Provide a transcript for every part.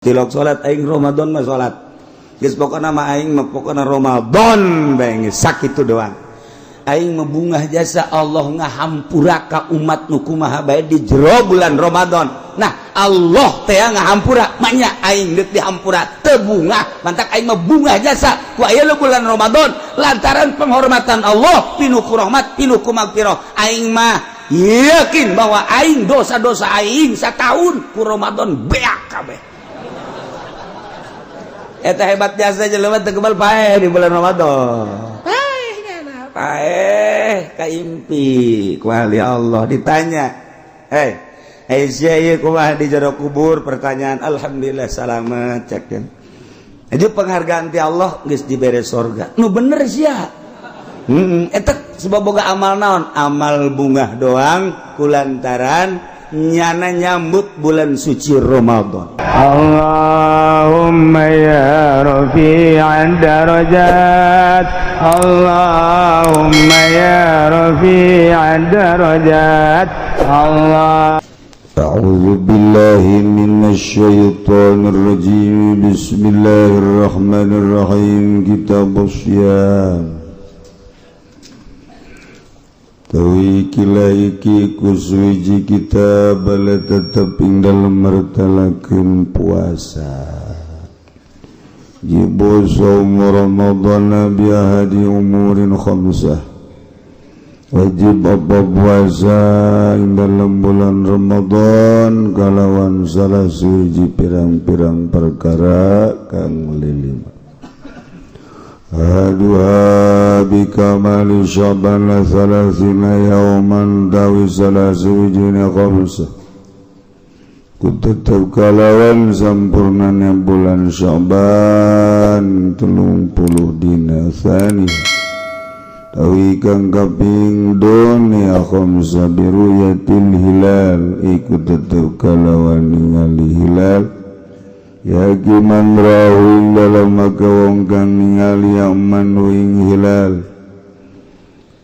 Tilok salat aing Ramadan mah salat. Geus pokona mah aing mah pokona Ramadan bae geus sakitu doang. Aing mah bungah jasa Allah ngahampura ka umat nu kumaha bae di jero bulan Ramadan. Nah, Allah teh ngahampura, maknya aing deuk dihampura teu bungah, mantak aing mah bungah jasa ku aya bulan Ramadan lantaran penghormatan Allah pinuh ku rahmat, pinuh ku magfirah. Aing mah yakin bahwa aing dosa-dosa aing setahun ku Ramadan beak kabeh. Eta hebat jasa jelema teu kebal paeh di bulan Ramadan. Paeh nyana, paeh kaimpi ku ahli Allah ditanya. Hei, hei sia ieu kumaha di jero kubur pertanyaan alhamdulillah selamat cek kan. Jadi penghargaan ti Allah geus dibere sorga. Nu bener sia. Heeh, eta sebab boga amal naon? Amal bungah doang kulantaran nyana nyambut bulan suci Ramadan. Allahumma ya rafi'ad darajat, Allahumma ya rafi'ad darajat, Allah. أعوذ بالله من الشيطان الرجيم. بسم الله الرحمن الرحيم. كتاب الصيام. Tawi kila iki kusuwiji kitab bala tetep ing dalem mertelakeun puasa. Jibu saum Ramadan bi ahadi umurin khamsah. Wajib apa puasa ing dalam bulan Ramadan kalawan salah suwiji pirang-pirang perkara kang lilima. Ahaduha bikamali Sya'ban 30 yauman dawi salah suwijina khamsah. Ku tetep kalawan sampurnanya bulan Sya'ban 30 dina. Thani tawi kang kaping dunia khamsa biruyatil hilal iku tetep kalawan ningali hilal ya kiman rahu dalam maka wong kang ningali man ing hilal.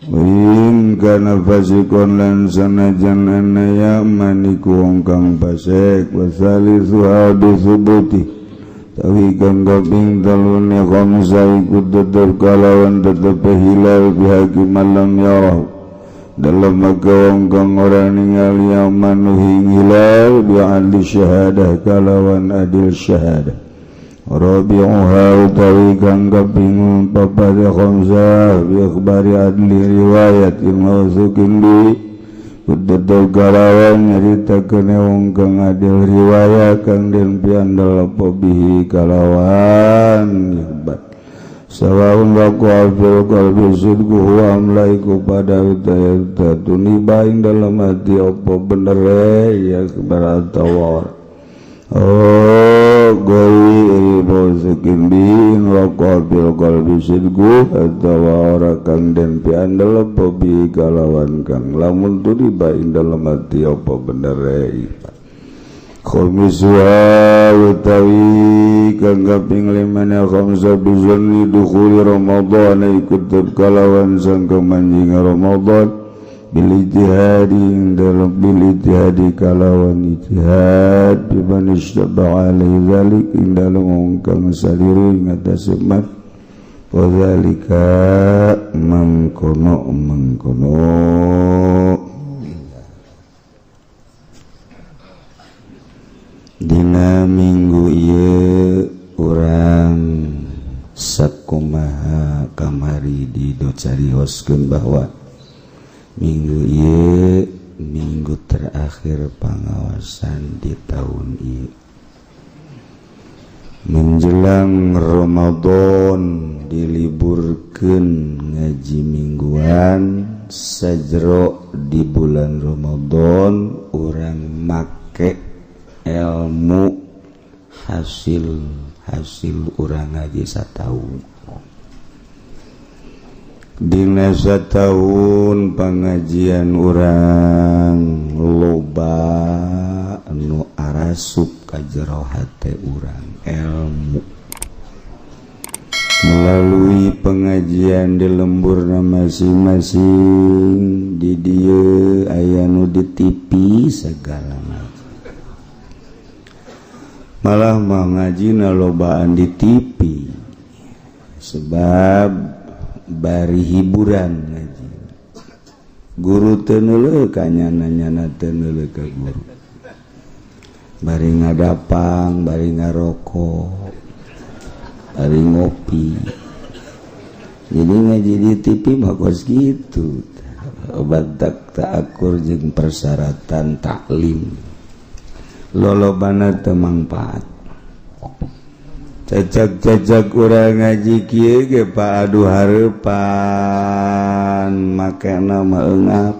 Win kana fasikon lan sanajan ana ya man iku wong kang fasik. Wa salisuha bi subuti tawi kang kaping talune khamsa iku tetep kalawan tetep hilal bihaqi man lam yarahu dalam maka wong kang ora ningali man ing hilal bi adli syahadah kalawan adil syahadah. Rabi'uha utawi kang kaping papat khamsa bi akhbari adli riwayat mawsukin bi tetep kalawan nyaritakeun wong kang adil riwayat kang den piandel apa bihi kalawan ikhbar sawaun waqa'a fil qalbi sidquhu am la iku pada utaya tuniba ing dalam hati apa bener ya kabar atawa. Oh goi mawsukin bi waqa'a fil qalbi sidquhu atawa ora kang den piandel apa bi kalawan kang lamun tuniba ing dalam hati apa bener. Khamisuha utawi kang kaping limana khamsa bizanni dukhuli Ramadan iku tetep kalawan sangka manjing Ramadan bil ijtihadi dalam bil ijtihadi kalawan ijtihad biman ishtaba alaihi zalik ing dalem wong kang saliru ing atase man wa zalika mangkono mangkono. Dina minggu ieu urang sakumaha kamari di docarihoskeun bahwa minggu ieu minggu terakhir pangawasan di tahun ieu menjelang Ramadan diliburkeun ngaji mingguan sajero di bulan Ramadan urang make ilmu hasil hasil urang ngaji satahun. Dina satahun pengajian urang loba nu arasup ka jero hate urang ilmu melalui pengajian di lemburna masing-masing di dieu aya nu di TV segala macam. Malah mah ngajina lobaan di TV sebab bari hiburan ngaji. Guru teu neuleuh ka nyana, nyana teu neuleuh ka guru. Bari ngadapang, bari ngarokok, bari ngopi. Jadi ngaji di TV mah kos kitu. Obat tak akur jeung persyaratan taklim. Lolobana teu mangpaat. Cecak-cecak urang ngaji kieu ge Pak, aduh hareupan makena mah eungap.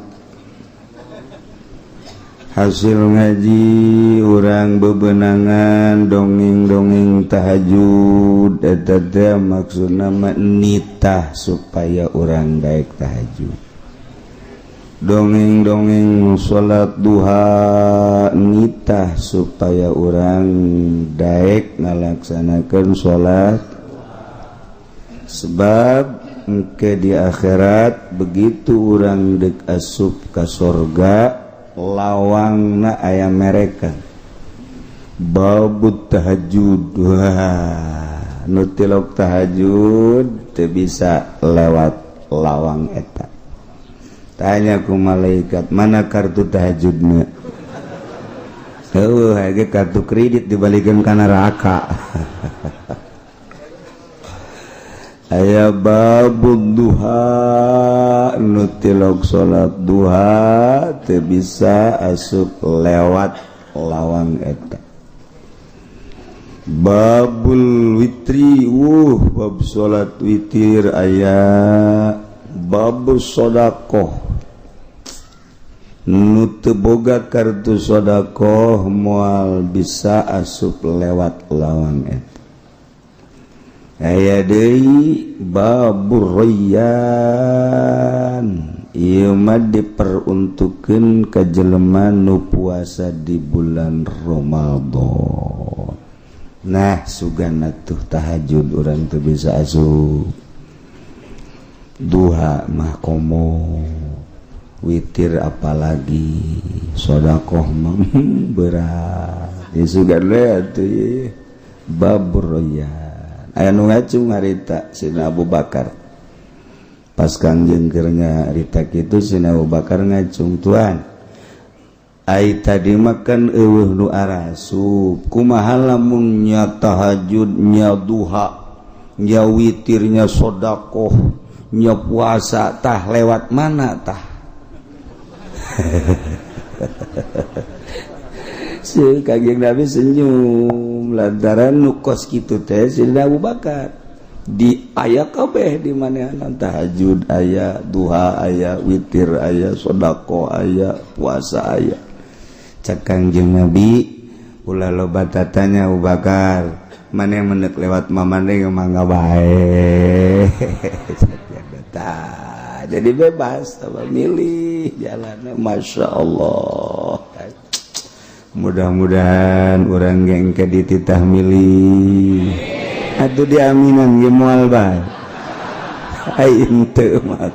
Hasil ngaji urang bebenangan dongeng-dongeng tahajud eta teh maksudna mah nitah supaya urang daek tahajud. Dongeng-dongeng salat duha nitah supaya urang daek ngalaksanakeun salat, sebab engke di akhirat begitu urang dek asup ka sorga, lawangna aya mereka babut tahajud. Wah, nu tilok tahajud teu bisa lewat lawang eta. Tanya ku malaikat, mana kartu tahajudnya? Eueuh, ge kartu kredit dibalikeun ka neraka. Aya babud duha, nu tilok salat duha teu bisa asup lewat lawang eta. Babul witri, bab salat witir aya. Babus sodakoh, nu teu boga kartu sodakoh moal bisa asup lewat lawang eta. Aya deui babur royan, ieu mah diperuntukkeun ka jelema nu puasa di bulan Ramadan. Nah, sugana tuh tahajud urang teu bisa asup. Duha mah komo, witir apalagi, sodakoh mah berat. Ya sugan we atuh babur royan. Aya nu ngacung harita Sina Abu Bakar. Pas Kangjeng keur ngarita kitu Sina Abu Bakar ngacung, "Tuan, ai tadi makan eueuh nu arasup, kumaha lamun nya tahajud, nya duha, nya witirnya sodakoh, nya puasa, tah lewat mana tah?" Si Kangjeng Nabi senyum lantaran nu kos kitu teh Sidina Abu Bakar di aya kabeh di manehna, tahajud aya, duha aya, witir aya, sodakoh aya, puasa aya. Cek Kangjeng Nabi, ulah loba tatanya Abu Bakar, maneh menek lewat mamane mangga bae. Jadi bebas tambah milih jalannya. Masya Allah, mudah-mudahan orang yang ke dititah milih atau diaminan ge moal bae. Ai henteu mah.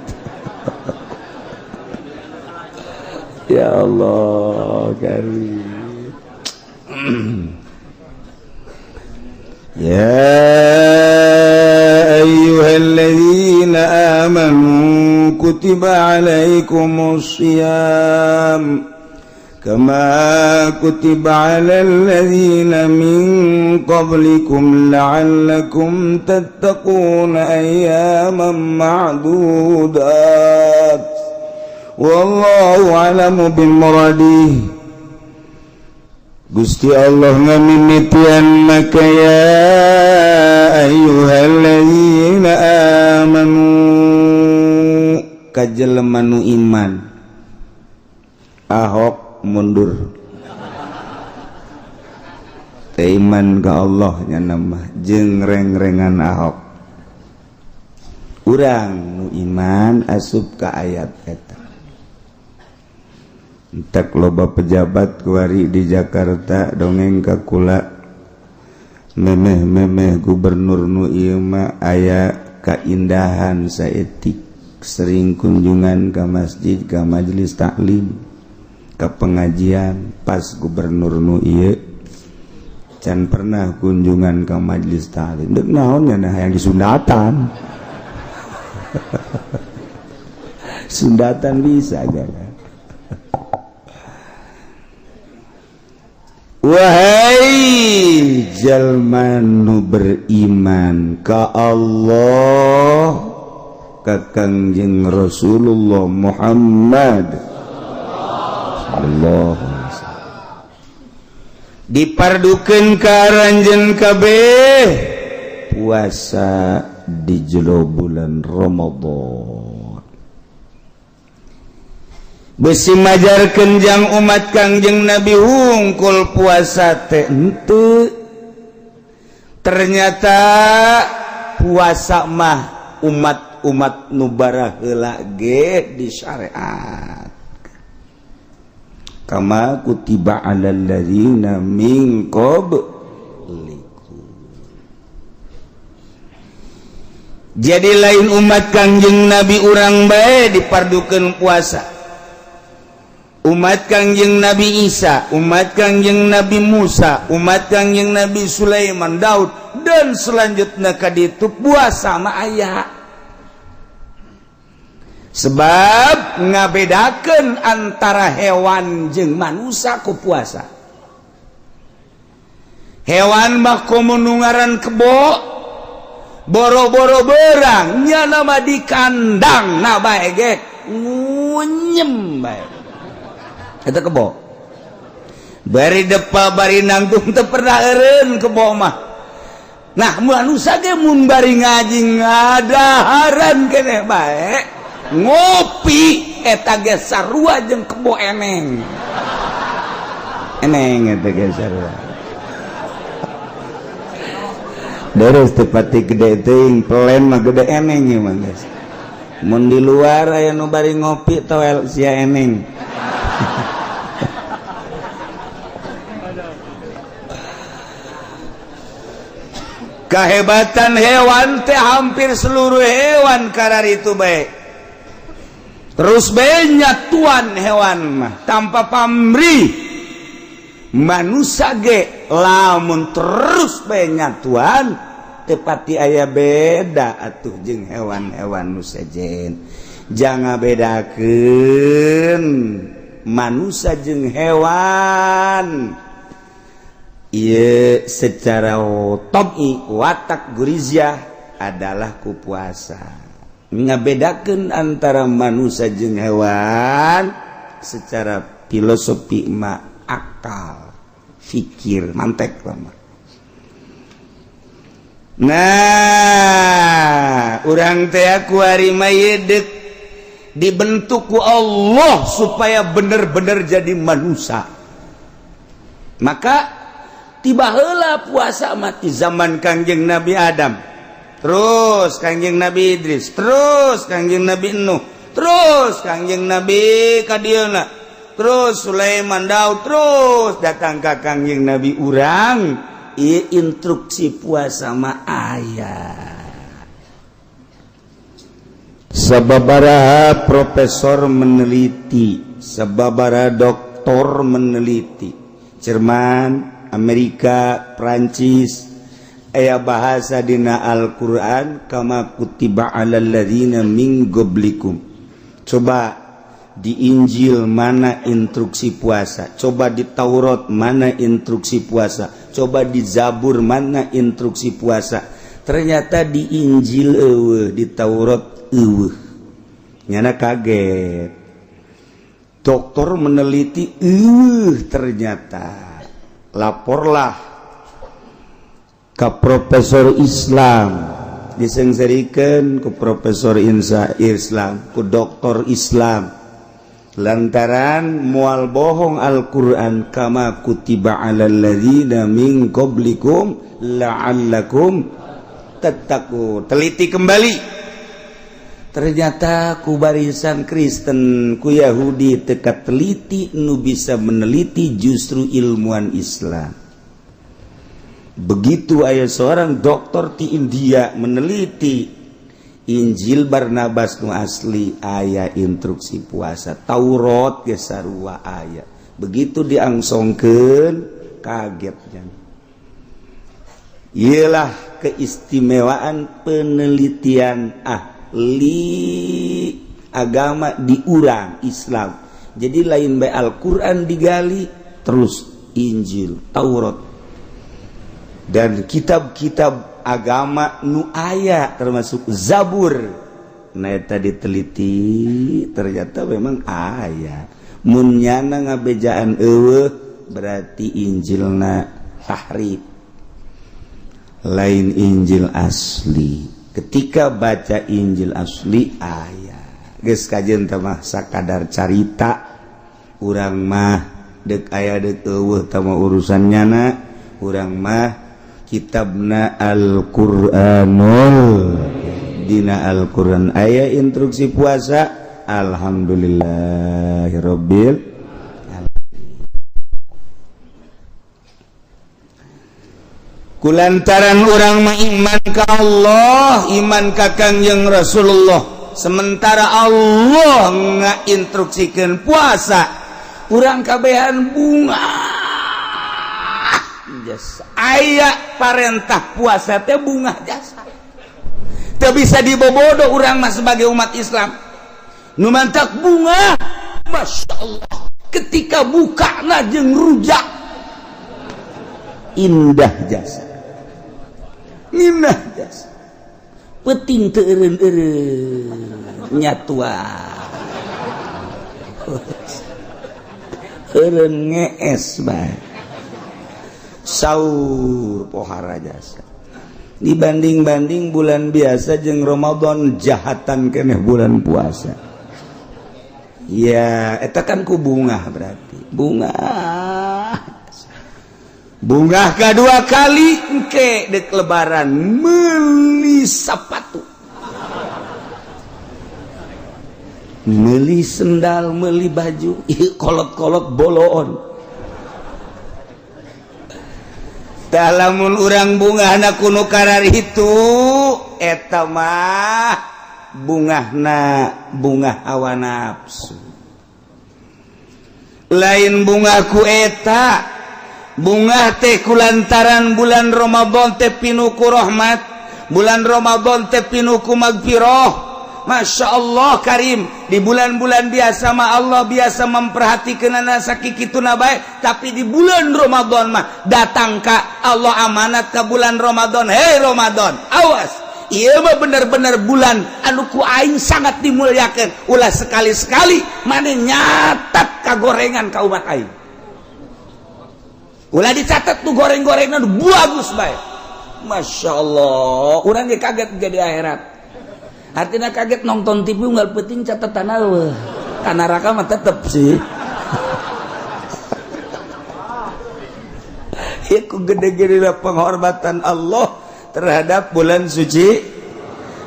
Ya Allah karim. Ya ayyuhalladzina amanu kutiba alaikumus shiyam kama kutiba alal ladzina min qablikum la'allakum tattaquna ayyaman ma'dudat. Wallahu a'lamu bimuradihi. Gusti Allah ngamimitian maka ya ayyuhalladzina amanu ka jelema nu iman. Ahok mundur teh iman ka Allah nya mah jeung reng-rengan Ahok. Urang nu iman asup ka ayat eta. Entek loba pejabat kuari di Jakarta dongeng ka kula memeh-memeh gubernur nu ieu mah aya kaindahan saetik, sering kunjungan ka masjid, ka majelis taklim, ka pengajian. Pas gubernur nu ieu Can pernah kunjungan ke majelis taklim. Dek naon nya nah yang disundatan. Sundatan bisa aja kan. Wahai jalma nu beriman ka Allah, ka Kangjeng Rasulullah Muhammad sallallahu alaihi wasallam, dipardukeun ka aranjeun kabeh puasa di jero bulan Ramadan. Besi majarkeun jang umat Kangjeng Nabi hungkul puasa teh henteu. Ternyata puasa mah umat-umat nu baraheula ge di syariat. Kama kutiba alal ladzina min qablikum. Jadi lain umat Kangjeng Nabi urang bae dipardukeun puasa. Umat Kangjeng Nabi Isa, umat Kangjeng Nabi Musa, umat Kangjeng Nabi Sulaiman, Daud, dan selanjutnya ka ditu puasa mah aya. Sebab ngabedakeun antara hewan jeung manusia ku puasa. Hewan mah komo nu ngaran kebo, boro-boro berang nya nama di kandang na bae ge ngunyem bae. Eta kebo bari depa bari nangtung teu pernah eureun kebo mah. Nah manusia ge mun bari ngaji ngadaharan keneh bae ngopi eta ge sarua jeung kebo eneng. Eneng eta ge sarua. Deres teu pati gede teuing, pelen mah gede eneng ieu mah geus. Mun di luar aya nu bari ngopi toel sia eneng. Kehebatan hewan teh hampir seluruh hewan karar itu baik. Terus banyak tuan hewan mah tanpa pamrih. Manusia ge lamun terus banyak tuan tepati aya beda atuh jeung hewan-hewan nu sejen. Jangan bedakeun manusia jeung hewan. Ieu secara tabii watak gurizia adalah ku puasa. Ngabedakeun antara manusia jeung hewan secara filosofi ma akal, fikir, mantek lama. Nah, urang teh kuari mah dibentuk ku Allah supaya bener-bener jadi manusia. Maka tiba heula puasa mati zaman Kangjeng Nabi Adam, terus Kangjeng Nabi Idris, terus Kangjeng Nabi Nuh, terus Kangjeng Nabi kadieuna, terus Sulaiman, Daud, terus datang ka Kangjeng Nabi urang. Ieu instruksi puasa mah aya. Sababaraha profesor meneliti, sababaraha doktor meneliti, Jerman, Amerika, Prancis, aya bahasa dina Al-Qur'an kama kutiba alal ladzina min qablikum. Coba di Injil mana instruksi puasa, coba di Taurat mana instruksi puasa, coba di Zabur mana instruksi puasa. Ternyata di Injil eueuh, di Taurat eueuh. Nyana kaget. Dokter meneliti eueuh ternyata. Laporlah ke profesor Islam, disengserikan ke profesor Insa Islam, ke doktor Islam, lantaran mual bohong Al-Quran kama kutiba alal ladzina min qablikum la'allakum tattaqun. Teliti kembali, ternyata ku barisan Kristen, ku Yahudi teka teliti, nu bisa meneliti justru ilmuwan Islam. Begitu aya seorang dokter di India meneliti Injil Barnabas nu asli aya instruksi puasa, Taurat ge sarua aya. Begitu diangsongkeun kagetnya. Ialah keistimewaan penelitian ahli agama di urang Islam. Jadi lain bae Al-Quran digali, terus Injil, Taurat, dan kitab-kitab agama nu aya termasuk Zabur. Nah, eta diteliti, ternyata memang aya. Mun nyana ngabejaan eueuh, berarti Injilna tahrif, lain Injil asli. Ketika baca Injil asli aya. Geus kajeun teh mah sakadar carita, urang mah dek aya dek eueuh tah mah urusan nyana. Urang mah kitabna Al-Qur'anul, dina Al-Qur'an aya instruksi puasa. Alhamdulillahirabbil alamin. Kulantaran urang mah iman ka Allah, iman ka Kangjeng Rasulullah, sementara Allah ngainstruksikeun puasa, urang kabehan bungah jasa. Aya parentah puasa teh bungah jasa, teu bisa dibobodo urang mah sebagai umat Islam. Nu mantak bungah, Masya Allah, ketika buka jeung rujak indah jasa, indah jasa. Peting teu eureun-eureun nyatua, eureun ngees bae, saur pohara jasa. Dibanding-banding bulan biasa jeung Ramadan, jahatan keneh bulan puasa. Ya, eta kan ku bungah, berarti bungah. Bungah kedua kali engke dek Lebaran meuli sepatu, meuli sendal, meuli baju. Ih, kolot-kolot boloon. Tah, lamun urang bungahna ku nu kararitu, eta mah bungahna bungah hawa nafsu, lain bungah ku eta. Bungah teh kulantaran bulan Ramadan teh pinuh ku rahmat, bulan Ramadan teh pinuh ku magfirah. Masya Allah Karim. Di bulan-bulan biasa mah Allah biasa memperhatikan sakitu bae, tapi di bulan Ramadan mah datang ka Allah amanat ke bulan Ramadan, "Hei Ramadan, awas, ieu mah bener-bener bulan anu ku aing sangat dimuliakan. Ulah sekali-sekali maneh nyatat kagorengan ka umat aing. Ulah dicatat tuh goreng-gorengan bagus bae." Masya Allah, urang ge kaget jadi akhirat. Artinya kaget nonton TV nggak penting catatan eueuh. Ka neraka mah tetep sih. Ya, ku gede-gede penghormatan Allah terhadap bulan suci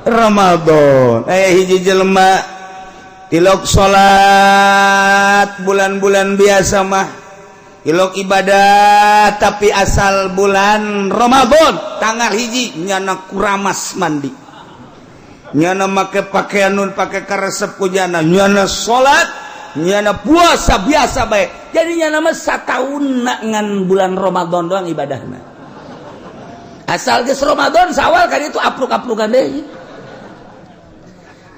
Ramadan. Hiji jelema tilok salat bulan-bulan biasa mah ilok ibadah, tapi asal bulan Ramadan tanggal 1 nyana kuramas mandi, nyana make pakaian nun pake karesep ku nyana, nyana salat, nyana puasa biasa bae. Jadi nyana mah sataun ngan bulan Ramadan doang ibadahna. Asal geus Ramadan, Sawal kan itu apruk-aprukan deui,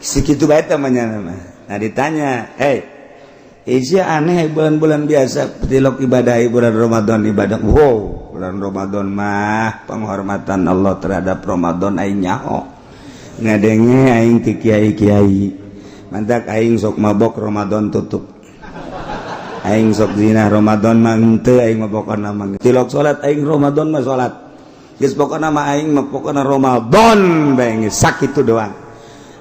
segitu bae temannya mah. Nah, ditanya, "Hey, Isya, aneh, bulan-bulan biasa tilok ibadah, bulan Ramadan ibadah." Wow, bulan Ramadan mah penghormatan Allah terhadap Ramadan aing nyaho, ngadenge aing ti kiai-kiai. Mantak aing sok mabok Ramadan tutup, aing sok zina Ramadan mah henteu, aing mah pokona mah tilok salat aing Ramadan mah salat. Geus pokona mah aing mah pokona Ramadan bae geus sakitu doang.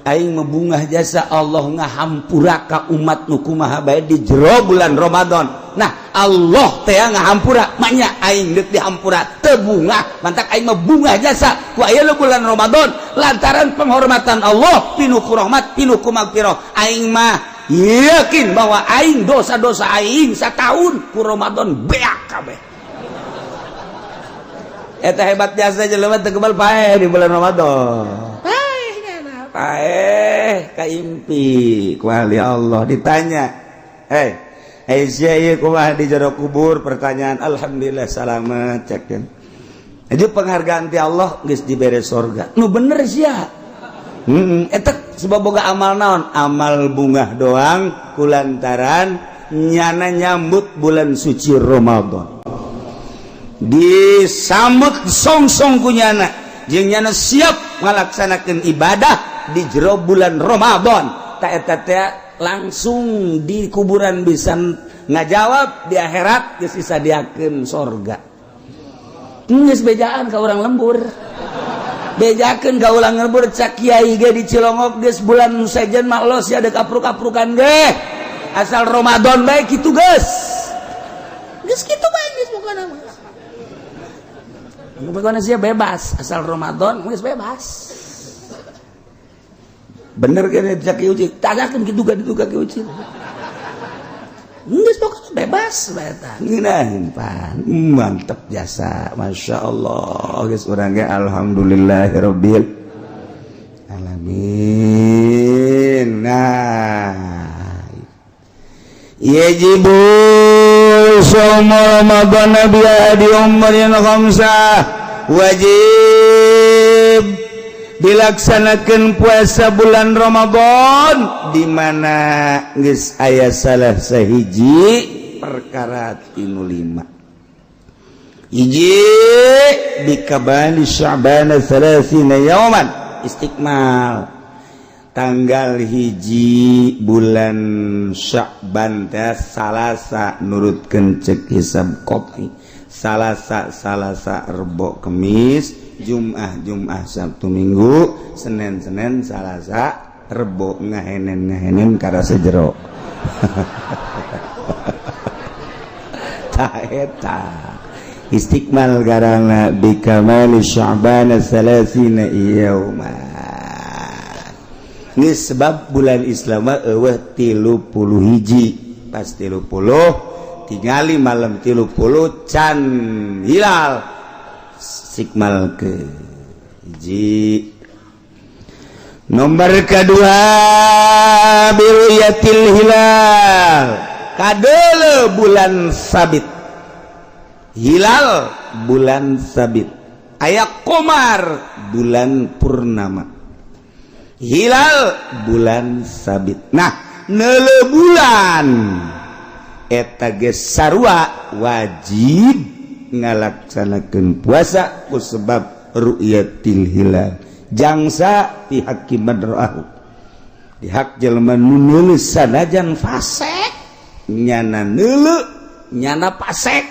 Aing mah bungah jasa, Allah ngahampura ka umat nu kumaha bae di jero bulan Ramadan. Nah, Allah teh ngahampura, maknya aing deuk dihampura teu bungah. Mantak aing mah bungah jasa ku aya bulan Ramadan lantaran penghormatan Allah pinuh ku rahmat, pinuh ku magfirah. Aing mah yakin bahwa aing dosa-dosa aing satahun ku Ramadan beak kabeh. Eta hebat jasa, jelema teu kebal paeh di bulan Ramadan. Paeh kaimpi ku ahli Allah. Ditanya, "Hei, hei sia, ieu kumaha di jero kubur?" Pertanyaan, "Alhamdulillah selamat," cek. Jadi penghargaan ti Allah geus dibere sorga. Nu bener sia. Eta sebab boga amal naon? Amal bungah doang kulantaran nyana nyambut bulan suci Ramadan. Disambut song-song ku nyana, jeung nyana siap ngalaksanakeun ibadah di jero bulan Ramadan. Tak eta teh langsung di kuburan bisa ngajawab, di akhirat geus disadiakeun sorga. Geus bejaan ka urang lembur. Bejakeun ka urang lembur, cak kiai ge di Cilongok geus bulan sejen mah los ya, ada kapruk-kaprukan ge. Asal Ramadan bae kitu geus. Geus kitu bae geus pokona mah. Pokona sia bebas, asal Ramadan geus bebas. Bener kan cak Kiai Uci? Tanyakeun kitu ka ditu ka Kiai Uci. Geus pokona bebas bae eta. Ngeunaheun pan. Mantep jasa. Masya Allah. Geus urang ge alhamdulillahirabbil alamin. Nah, yajibu shaum Ramadan bi ahadi umurin khamsah, wajib dilaksanakan puasa bulan Ramadan di mana geus aya salah sahiji perkara tinu lima. Hiji, bikamali Sya'ban 30 yauman, istikmal tanggal 1 bulan Sya'ban teh Salasa, nurutkeun cek hisab qot'i Salasa, Salasa, Rebo, Kemis, Jum'ah, Jum'ah, Sabtu, Minggu, Senin, Senin, Salasa, Rebo, ngahenen ngahenen karasa jero. Tah, eta istikmal garana bikamali Sya'ban 30 yauma. Ini sebab bulan Islam euweuh 31, pas 30 tingali malam 30 can hilal, istikmal ke hiji. Nomor kedua, biruyatil hilal, kadele bulan sabit, hilal bulan sabit aya komar bulan purnama, hilal bulan sabit. Nah, neuleu bulan eta geus sarua wajib ngalaksanakeun puasa ku sebab ru'yatil hilal, jangsa pihak man ra'ahu, di hak jelema nu neuleu, sanajan fasek nyana neuleu, nyana pasek,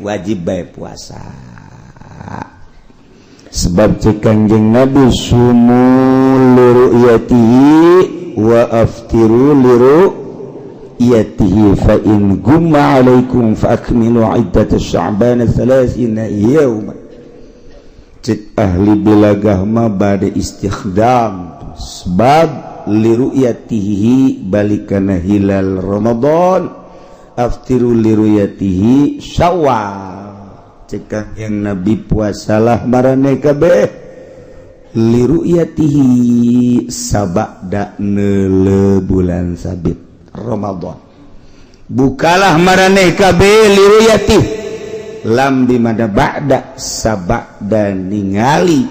wajib bae puasa. Sebab cek Kanjeng Nabi, sumu liru'yatihi wa aftiru liru'yatihi, fa in gumma alaikum fa akmilu iddat sya'ban 30 yawma. Cek ahli bilagah mah bade istikhdam sebab liru'yatihi balikana hilal Ramadan, aftiru liru'yatihi Syawal. Cek yang Nabi, puasalah maraneh kabeh liru'yatihi sabada neuleu bulan sabit Ramadan, bukalah maraneh kabeh liru'yatih lam di mana ba'da sabada ningali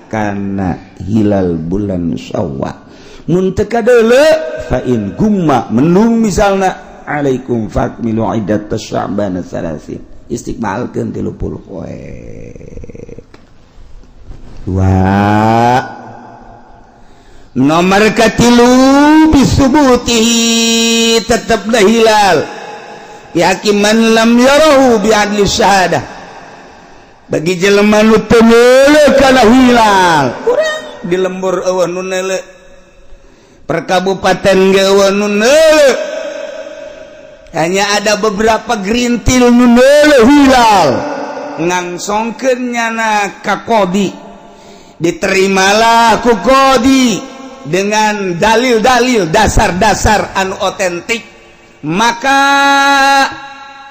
kana hilal bulan Syawal. Mun teu kadeuleu, fa in gumma, mendung misalna, alaikum fakmilu iddat sya'ban 30, istikmalkeun 30 poe. Dua. Nomor katilu, bisubutihi, tetaplah hilal yakin man lam yarahu bi adli syahadah, bagi jelema nu teu neuleu kana hilal. Kurang di lembur euweuh nu neuleu, per kabupaten ge euweuh nu neuleu, hanya ada beberapa gerintil nu neuleu hilal, ngangsongkeun nyana ka qodi, diterimalah ku qodi dengan dalil-dalil, dasar-dasar anu otentik, maka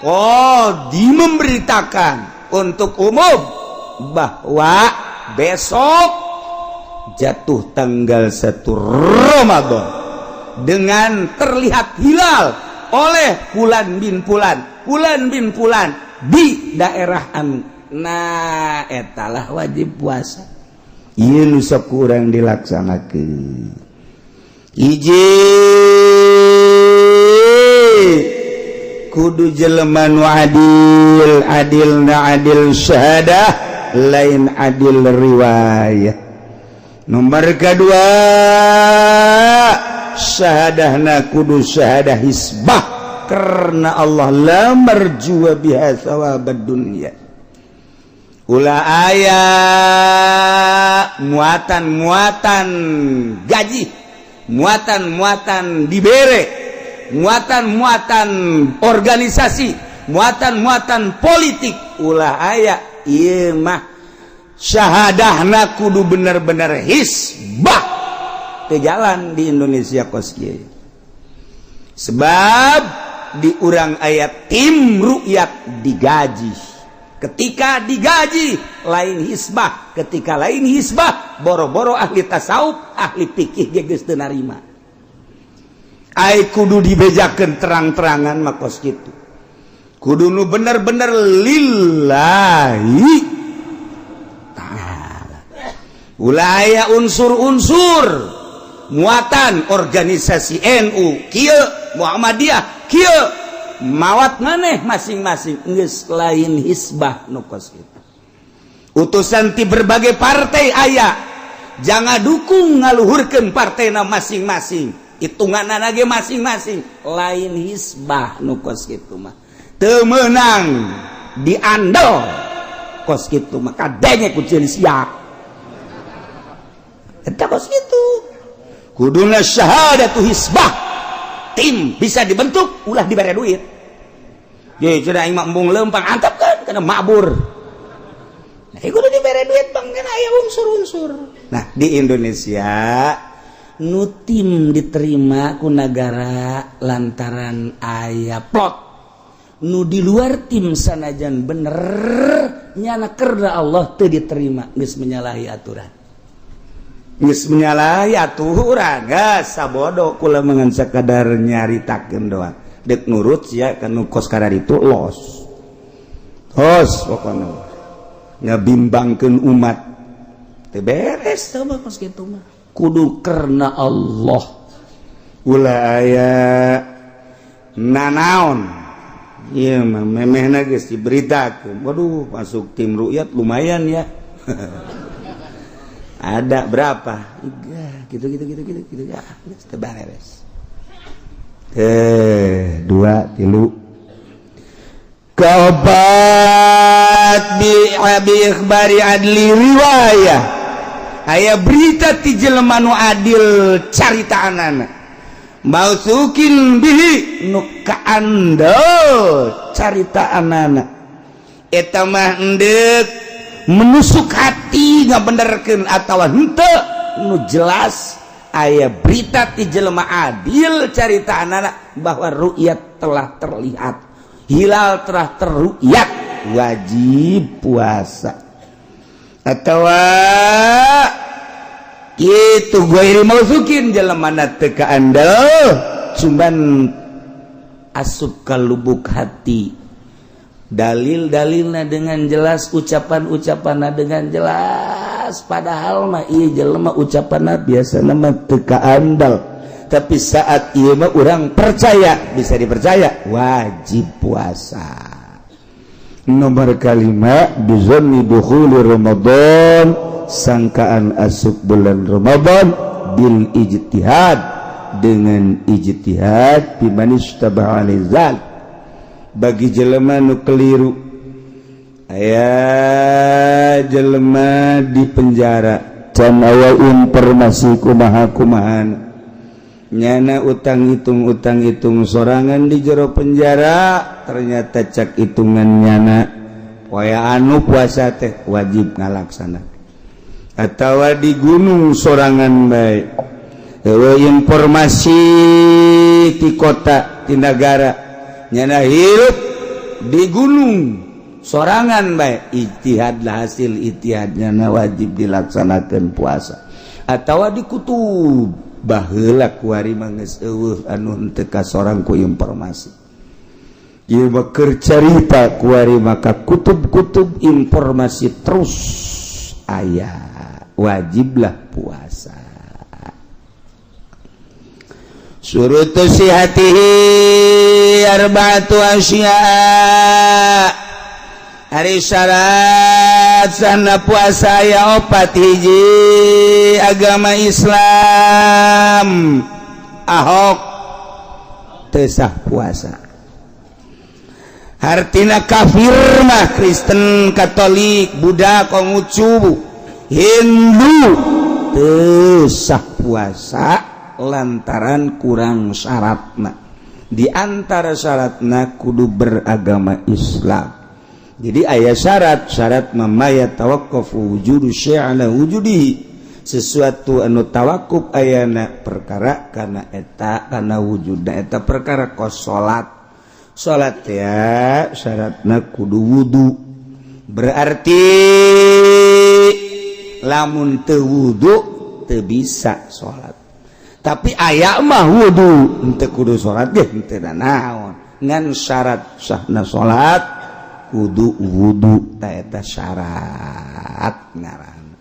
qodi memberitakan untuk umum bahwa besok jatuh tanggal 1 Ramadan dengan terlihat hilal oleh fulan bin fulan, fulan bin fulan di daerah anu. Nah, etalah wajib puasa. Ieu nu sok kurang dilaksanakeun. Hiji, kudu jelema nu adil, adil na adil syahadah, lain adil riwayah. Nomor kedua, syahadahna kudu syahadah hisbah karena Allah, la marjua biha thawabad dunya. Ulah aya muatan-muatan gaji, muatan-muatan dibere, muatan-muatan organisasi, muatan-muatan politik, ulah aya. Ieu mah syahadahna kudu bener-bener hisbah. Teu jalan di Indonesia kos kieu, sebab di urang aya tim rukyat digaji. Ketika digaji lain hisbah. Ketika lain hisbah, boro-boro ahli tasawuf, ahli fikih ge geus teu narima. Ai kudu dibejakeun terang-terangan mah kos kitu, kudu nu bener-bener lillahi ta'ala. Ulah aya unsur-unsur muatan organisasi NU kieu, Muhammadiyah kieu, mawat maneh masing-masing, geus lain hisbah nu kos kitu. Utusan ti berbagai partai aya, jangan dukung ngaluhurkeun partena masing-masing, hitungan ge masing-masing, lain hisbah nu kos kitu mah. Teu meunang diandel kos kitu mah, kadenge ku ceuli sia eta. Kos kitu kuduna syahadatu hisbah. Tim bisa dibentuk, ulah diberi duit. Ye, sudah aing mah embung lempang, antap kan karena mabur. Nah, kudu diberi duit, bang, kan aya unsur-unsur. Nah, di Indonesia nu tim diterima ku negara lantaran aya plot. Nu di luar tim sanajan bener nyana kerda Allah teu diterima, geus menyalahi aturan, geus menyalahi aturan. Geus sabodo, kula mengan sakadar nyaritakeun doang. Dek nurut sia kan kos itu los tos, pokona ngabimbangkeun umat teu beres teu mah. Kos kitu mah kudu karena Allah, ulah aya nanaon. Ieu mah memehna geus diberitakeun. Waduh, masuk tim rukyat lumayan ya, ada berapa? Tiga, gitu gitu gitu gitu gitu ya, geus teu beres. Eh, dua, tilu. Kaopat, bi abi ikhbari adli riwayah. Aya berita ti jelema nu adil caritaanana, mautsuqin bihi, nu kaandel caritaanana. Eta mah endek menusuk hati ngabenerkeun atawa henteu, nu jelas aya berita ti jelema adil caritaanana bahwa ru'yat telah terlihat, hilal telah terru'yat, wajib puasa. Atau itu ghairi mautsuqin, jelema na teu kaandel, cuman asup ka lubuk hati dalil-dalilna dengan jelas, ucapan-ucapanna dengan jelas. Padahal mah ieu jelema ucapanna biasana mah teu kaandel, tapi saat ieu mah urang percaya, bisa dipercaya, wajib puasa. Nomor kalima, bizanni dukhuli Ramadan, sangkaan asup bulan Ramadan, bil ijtihad, dengan ijtihad, biman isytabaha alizal, bagi jelema nu keliru. Aya jelema di penjara, can aya informasi kumaha kumaha nyana, utang hitung, utang hitung sorangan di jero penjara. Ternyata cak hitungan nyana poe anu puasa teh wajib ngalaksana. Atau di gunung sorangan bae, informasi di kota, di negara, nyana hirup di gunung sorangan bae, ijtihadlah, hasil ijtihadnya na wajib dilaksanakan puasa. Atau di kutub baheula, kuari mah geus eueuh anu henteu kasorang ku informasi. Ieu mah keur carita kuari, maka kutub-kutub informasi terus aya, wajiblah puasa. Syurutu sihatihi arba'atu asya. Ari syarat sahna puasa ya opat. Hiji, agama Islam. Ahok teu sah puasa. Hartina kafir mah Kristen, Katolik, Buddha, Konghucu, Hindu teu sah puasa lantaran kurang syaratna. Di antara syaratna kudu beragama Islam. Jadi aya syarat, syarat ma yatawaqqafu wujudu syai' ala wujudihi, sesuatu anu tawakuf ayana perkara karena eta, karena wujudna eta perkara, kos salat. Salat ya syaratna kudu wudu. Berarti lamun teu wudu teu bisa salat. Tapi aya mah wudu henteu kudu salat ge henteu naon, ngan syarat sahna salat kudu wudu. Ta eta syarat ngaran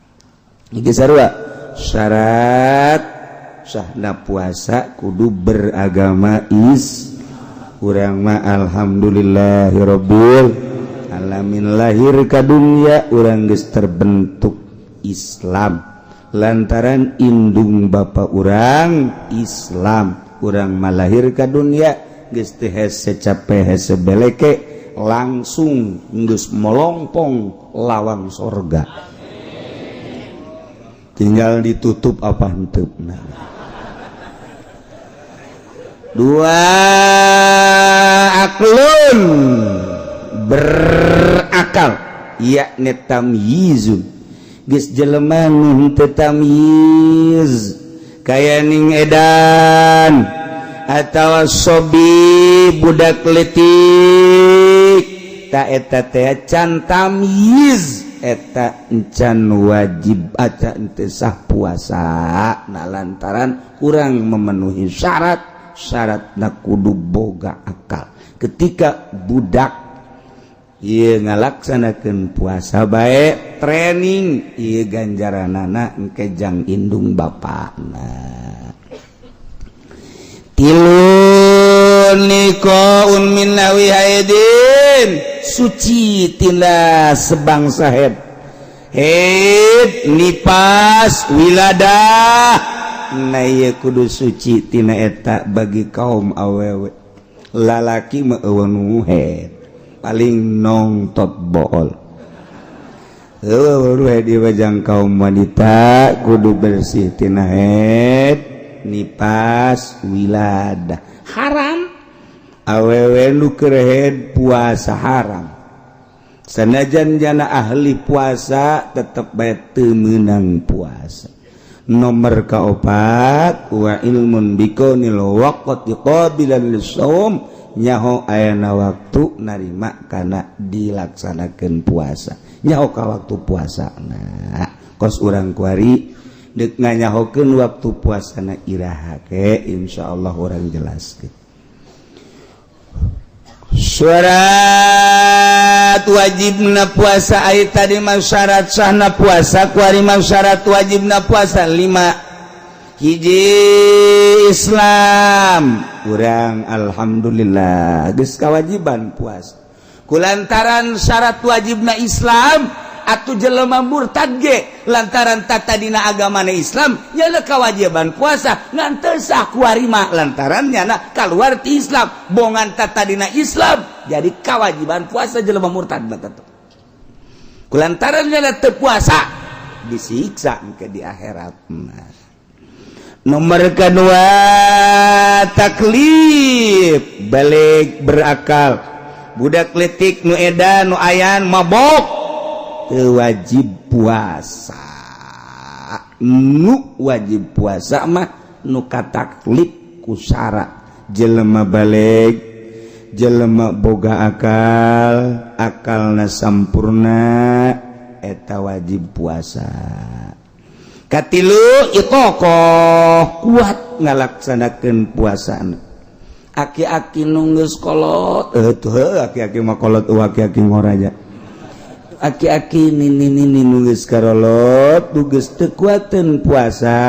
iki sarua. Syarat sahna puasa kudu beragama is. Urang mah alhamdulillahirabbil alamin, lahir ka dunia urang geus terbentuk Islam lantaran indung bapa urang Islam. Urang mah lahir ka dunia geus teu hese cape, hese beleke, langsung geus molongpong lawang sorga, tinggal ditutup apa henteu. Dua, aklun, berakal, yakni tamyizun. Geus jelema nu henteu tamyiz kaya ning edan atawa sobi, budak letik, ta eta teh can tamyiz, eta encan wajib aca ente sah puasa. Nah, lantaran kurang memenuhi syarat. Syarat na kudu boga akal. Ketika budak ieu ngalaksanakeun puasa bae training ieu, ganjaranana engke jang indung bapakna. Tilu, nikoun min nahwi haidin, suci tina sebangsa haid, haid, nipas, wiladah. Nah, ieu kudu suci tina eta bagi kaum awewe. Lalaki mah euweuh nu haid, paling nongtot bool. Euweuh haid ieu jang kaum wanita, kudu bersih tina haid, nipas, wiladah. Haram awewe nu keur haid puasa, haram. Sanajan jana ahli puasa, tetep bae teu meunang puasa. Nomor kaopat, wa ilmun bikaunil waqti qabilan lisawm, nyaho ayana waktu narima kana dilaksanakeun puasa, nyaho ka waktu puasa. Nah, kos urang kuari dek nganyahokeun waktu puasana iraha ke, insyaallah urang jelaskeun. Syarat wajibna puasa, ai tadi mah syarat sahna puasa, kuari mah syarat wajibna puasa lima. Hiji, Islam. Urang alhamdulillah geus kewajiban puasa kulantaran syarat wajibna Islam. Atau jelema murtad ge lantaran tata dina agamana Islam nyana kewajiban puasa, ngan teu sah kuari mah lantaran nyana keluar ti Islam. Bongan tata dina Islam, jadi kewajiban puasa jelema murtad mah tetep. Kulantaran nyana teu puasa, disiksa ke di akhirat. Nah. Nomor kedua, taklif, balik, berakal. Budak letik nu edan, nu ayan mabok teu wajib puasa. Nu wajib puasa mah nu kataklif ku syarat jelema balik, jelema boga akal, akalna sampurna, eta wajib puasa. Katilu, itoqoh, kuat ngalaksanakeun puasana. Aki-aki nu geus kolot, eh tuh aki-aki mah kolot, aki-aki ngoraja. Aki-aki nini nini nu geus karolot, nu geus teu kuateun puasa,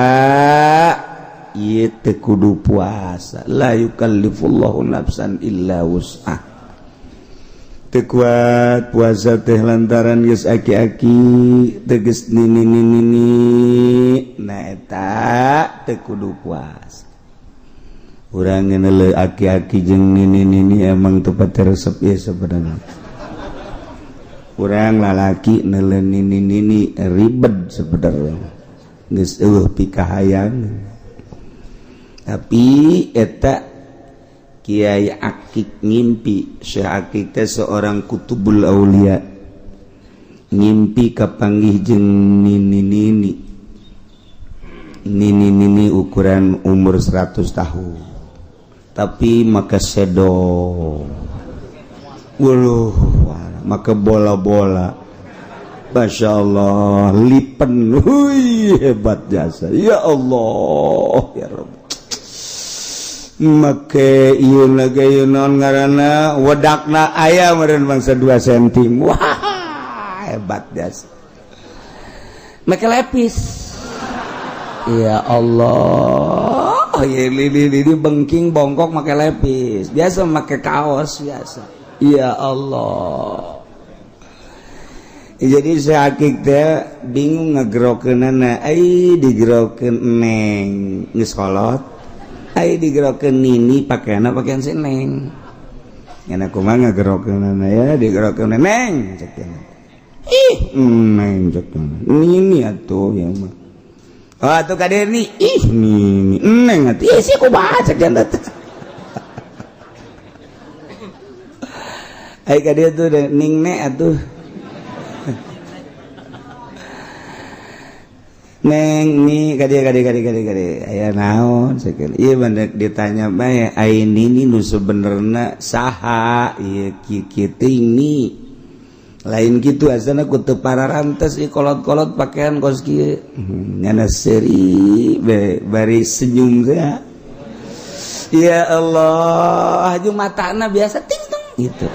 ieu teu kudu puasa. La yukallifullahu nafsan illa wus'ah. Teu kuat puasa teh lantaran geus aki-aki, teges nini nini nini, nah eta teu kudu puasa. Urang ngeuneuh aki-aki jeung nini nini emang teu pati resep ieu sebenarnya. Urang lalaki neuleuh nini nini ribet sebenarnya, geus eueuh pikahayang. Tapi eta Kiai Akik ngimpi, Syekh Akik teh seorang kutubul aulia, ngimpi kapanggih jeung nini nini, nini nini ukuran umur 100 tahun, tapi maka sedo, waduh, maka bola-bola, Masya Allah, lipen, hui, hebat jasa, ya Allah, ya Rabb. Make ieu lagi ieu naon ngaranna, wedakna aya meureun bangsa 2 cm. Wah, hebat jasa. Make lepis. Ya Allah, ya lili lili bengking bongkok make lepis. Biasa make kaos biasa. Ya Allah. Jadi saya Akik teh bingung ngegerokeunana, ai digerokeun neng geus kolot. Ai digerokeun nini pakaianna pakaian si neng. Enak kumaha ngagerokeunana ya digerokeun neng cek teh. Ih, neng cek teh. Nini atuh ya mah. Oh atuh ka dieu nih, ih nini neng atuh. Ih si kumaha cek teh. Ai ka dieu tuh ning ne atuh. Neng ni kade kade kade kade kade aya naon sakieu ieu bandek ditanya bae ai nini nu sebenerna saha ieu kieu teuing ni lain kitu asana ku teu pararantes ieu kolot-kolot pakaian kos kieu nyana seuri bari senyum teh ya Allah jeung matana biasa ting tung gitu.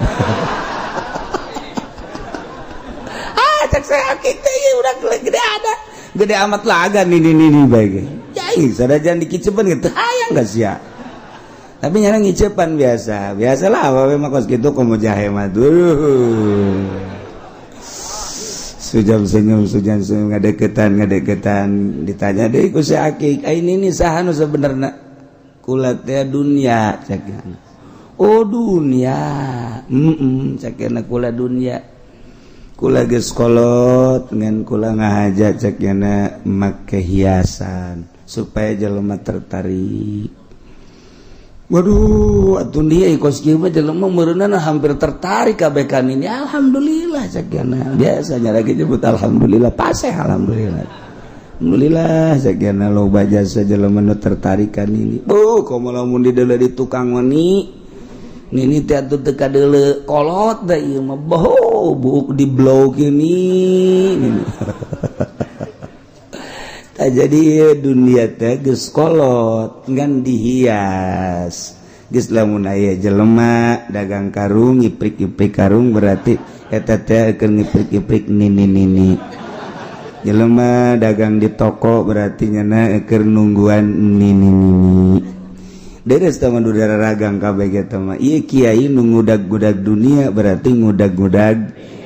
Ah cek saya akik teh ieu udah gede ada gede amat laga nih nih nih baik jai sadajan dikicepan gitu hayang gak sih ya tapi nyana ngicepan biasa biasalah awewe mah kos kitu komo jahe mah duh sujam senyum ngadeketan ngadeketan ditanya deui ku si Akik ai nini saha nu sebenarna kula teh dunia cek oh dunia cek kula dunia kula geus kolot ngan kula ngahaja cek nyana make hiasan supaya jelema tertarik. Waduh atuh dia kos kieu mah jelema meureunana hampir tertarik kabeh kan ini alhamdulillah cek nyana biasanya lagi nyebut alhamdulillah paseh alhamdulillah alhamdulillah cek nyana loba jasa jelema nu tertarik kan ini. Oh komo lamun dideuleu di tukang mani nini teh atuh teu kadeuleu kolot da ieu mah boh buuk di blog ini. Tak jadi dunia teh geus kolot ngan dihias geus lamun aya jelema dagang karung ngiprik-iprik karung berarti eta teh keur ngiprik-iprik nini-nini. Jelema dagang di toko berarti nyana keur nungguan nini-nini. Deres teman udara ragang kabeh eta mah. Ieu kiai nu ngudag-gudag dunia berarti ngudag-gudag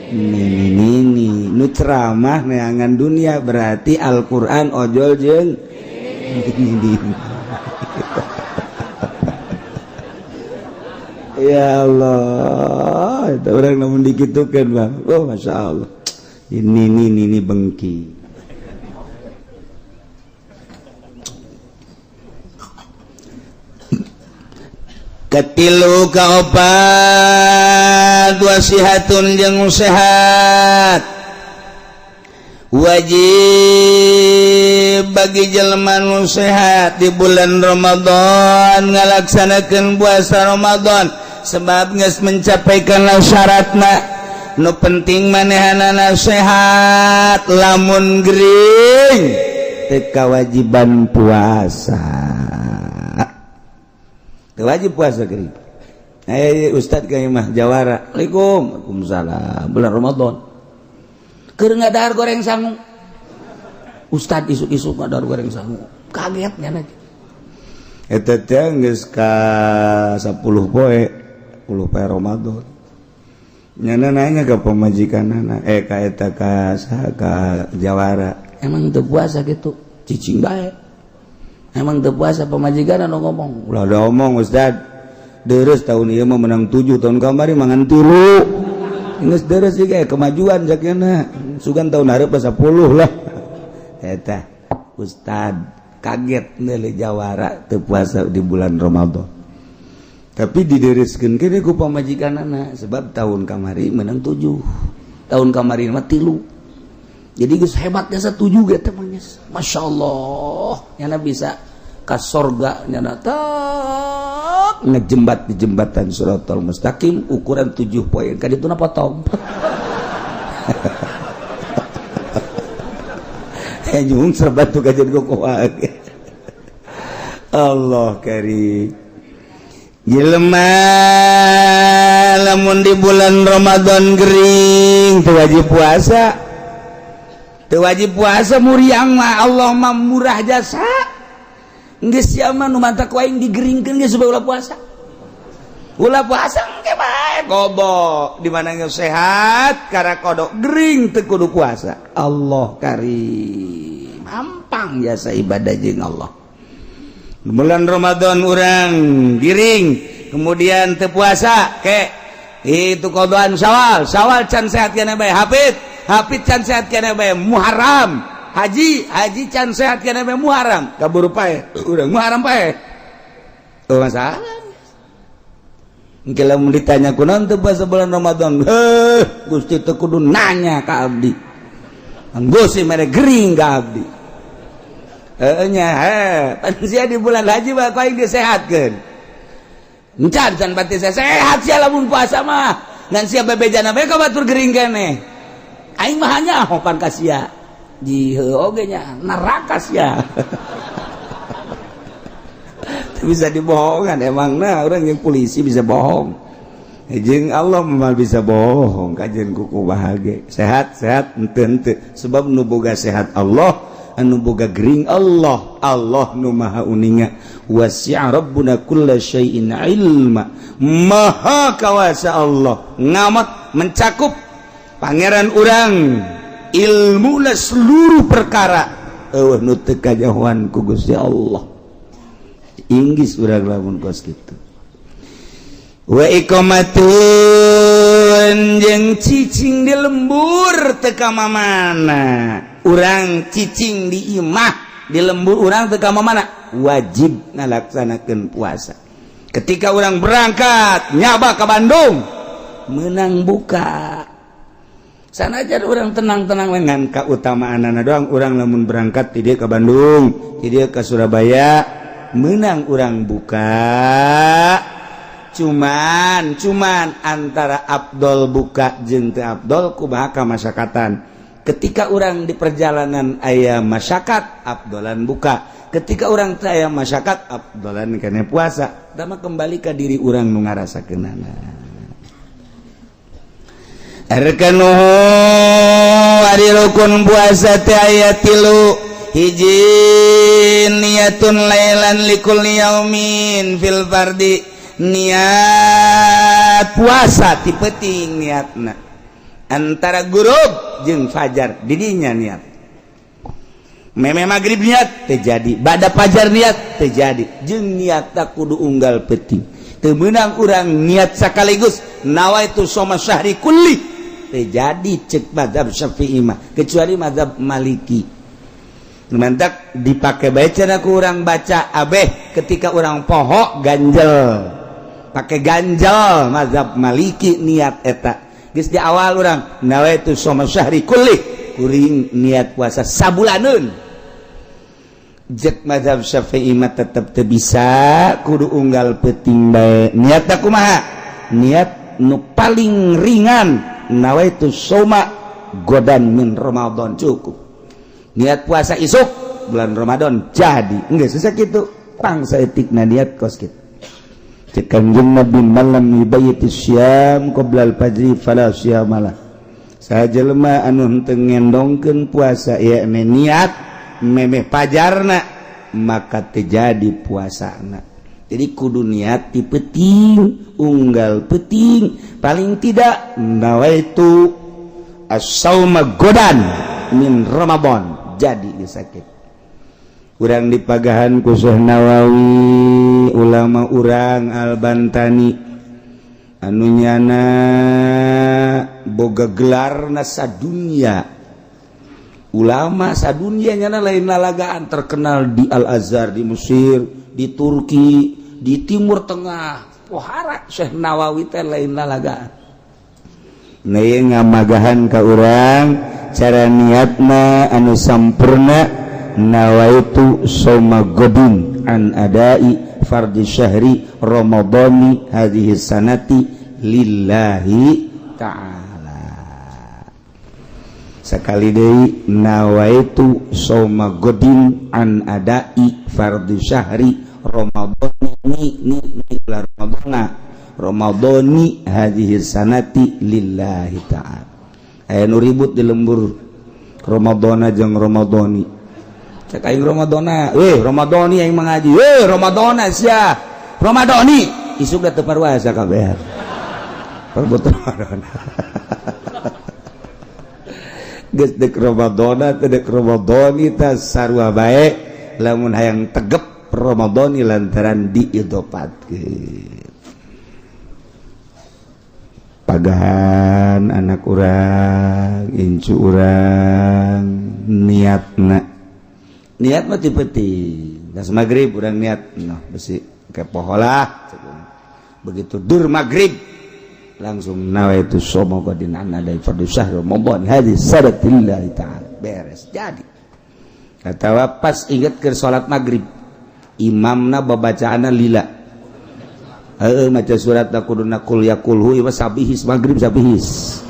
nini nini. Nu ceramah neangan dunia berarti Al-Qur'an ojol jeung nini. Ya Allah, eta urang lamun dikitukeun mah. Oh Masya Allah. Ini nini nini bengki. Katilu kaopat wasihatun jeung sehat wajib bagi jelema nu sehat di bulan Ramadan ngalaksanakeun puasa Ramadan sebab geus mencapaikan syaratna. Nu penting manehanana sehat, lamun gering teu kawajiban puasa. Teu wajib puasa gering. Eh, ustad ka imah jawara. Assalamualaikum. Waalaikumsalam. Bulan Ramadan. Keur ngadahar goreng sangu. Ustad isuk-isuk ngadahar goreng sangu. Kaget nya. Eta teh geus ka 10 poe, 10 poe Ramadan. Nyana nanya ke pamajikanana, eh, ka eta, ka saha, ka jawara. Emang teu puasa gitu? Cicing bae. Emang teu puasa? Pamajikan anu ngomong. Ulah ada omong, Ustad. Deres tahun ieu mah menang 7, tahun kamari mangan 3. Geus deres sih, kayak kemajuan jakena. Sugan tahun hareup 10 lah. Eta Ustad kaget nilai jawara teu puasa di bulan Ramadan. Tapi didereskeun kene ku pamajikanana sebab tahun kamari menang 7. Tahun kamari mah 3. Jadi geus hebatnya 7 ge teh mah. Masya Allah, nyana bisa ka sorga, nyana tak ngejembat di jembatan Siratal Mustaqim ukuran 7 poin ka dituna potong. Eh, nyung serbat tuh kajian kok. Allah karim. Jelema lamun di bulan Ramadan gering teu wajib puasa, teu wajib puasa. Muriang mah Allah mah murah jasa. Geus sia mah nu mantak aing digeringkeun geus supaya ulah puasa, ulah puasa engke bae qada. Di mana geus sehat kara qada gering teu kudu puasa. Allah karim, hampang jasa ibadah jeung Allah. Bulan Ramadan urang giring kemudian teu puasa ke itu qadaan Syawal. Syawal can sehat keneh bae, hafid hafid can sehat keneh bae Muharram, haji haji can sehat keneh bae Muharram, kaburu paeh urang Muharram paeh. Oh, masalah. Engke lamun ditanya kunaon teu puasa bulan Ramadan, heh, Gusti teu kudu nanya ka abdi. Gusti mere gering ka abdi. Heeh nya, heh, pan sia di bulan haji mah ku aing disehatkeun. Encan can pati sehat sia lamun puasa mah. Ngan sia bebejana bae ka batur gering keneh. Aing mah hanya hopan ka sia. Di heuh oge nya neraka sia. Bisa dibohongan emang. Nah, orang yang polisi bisa bohong, jeung Allah mah bisa bohong. Kajian kuku bahagia sehat sehat ente ente, sebab nu boga sehat Allah, anu boga gering Allah. Allah nu maha uninga. Wasi'a rabbuna kulla syai'in ilma. Maha kawasa Allah, ngamat mencakup pangeran urang ilmu seluruh perkara. Eueuh nu teu kajahoan ku Gusti Allah. Inggris urang lamun kos kitu. Wa iqamatun, jeung cicing di lembur teu ka mamana. Urang cicing di imah, di lembur urang teu ka mamana, wajib ngalaksanakeun puasa. Ketika urang berangkat nyaba ke Bandung menang buka, sanajan urang tenang-tenang dengan keutamaan doang. Urang lamun berangkat tidak ke Bandung, tidak ke Surabaya, menang urang buka. Cuman cuman antara Abdol buka jeung teu Abdol kumaha kamasyakatan. Ketika orang di perjalanan aya masyarakat, Abdolan buka. Ketika orang teu aya masyarakat, Abdolan kana puasa. Dama kembali ke diri urang nu ngarasakeunana. Arkanuhu, ari rukun puasa teh aya tilu. Hiji, niyatun lailan likulli yaumin fil fardi. Niat puasa ti peuting, niatna antara gurub jeung fajar didinya niat. Meme maghrib niat terjadi, bada fajar niat terjadi. Jeung niat tak kudu unggal peuting. Teu meunang urang niat sekaligus nawaitu shoma syahri kulli, terjadi cek mazhab Syafi'i mah, kecuali mazhab Maliki. Mantak dipakai baca aku orang baca abeh ketika orang pohok ganjel, pakai ganjel mazhab Maliki niat eta. Geus di awal orang nawaitu shoma syahri kulli, kuring niat puasa sabulaneun. Jek mazhab Syafi'i mah tetep teu bisa, kudu unggal peuting bae. Niat kumaha? Niat nu paling ringan, nawaitu shoma godan min Ramadan, cukup niat puasa isuk bulan Ramadan. Jadi enggak susah gitu, pangsa etikna niat kos gitu. Cek Kanjeng Nabi malam yubayyit syam qoblal fajri fala syamalah. Saha jelema anu henteu ngendongkeun puasa yakni niat memeh pajarna maka terjadi puasana. Jadi kudu niat di peting unggal peting paling tidak nawaitu as-sauma godan min Ramadan jadi disakit. Urang dipagahan ku Syekh Nawawi ulama urang Al-Bantani anu nyana boga gelarna sadunya ulama sadunya nyana lain lalagaan terkenal di Al-Azhar di Mesir, di Turki, di Timur Tengah. Pohara Syekh Nawawi teh lain lalagaan. Nah, ieu ngamagahan ka urang cara niatna anu sampurna nawaitu soma godin an adai fardhi syahri ramadhani hadhihi sanati lillahi ta'ala. Sekali deui nawaitu soma godin an adai fardhi syahri ramadhani ni ni ramadhana ramadhani hadhihi sanati lillahi ta'ala. Aya nu ribut di lembur Ramadhana jeung Ramadhani. Cek aing Ramadhana, eh Ramadhani aing mengaji, eh Ramadhana sia. Ramadhani isuk da teu parwasa kabeh. Perbut Ramadhana. Geus deuk Ramadhana teu deuk Ramadhani tah sarua bae lamun hayang tegep Ramadhani lantaran diidopatkeun. Pagahan anak urang, incu urang niatna. Niat mah ti peuting. Geus magrib urang niat, noh besi kepoho lah. Begitu dur magrib langsung nawaitu soma qadin an adai fardhu syahr Ramadan hadis sadatillahi ta'ala. Beres jadi. Atawa pas inget ke salat magrib imamna babacaanna lila. Heeh maca surat kuduna kul yakulhu ieu sabihis magrib sabihis.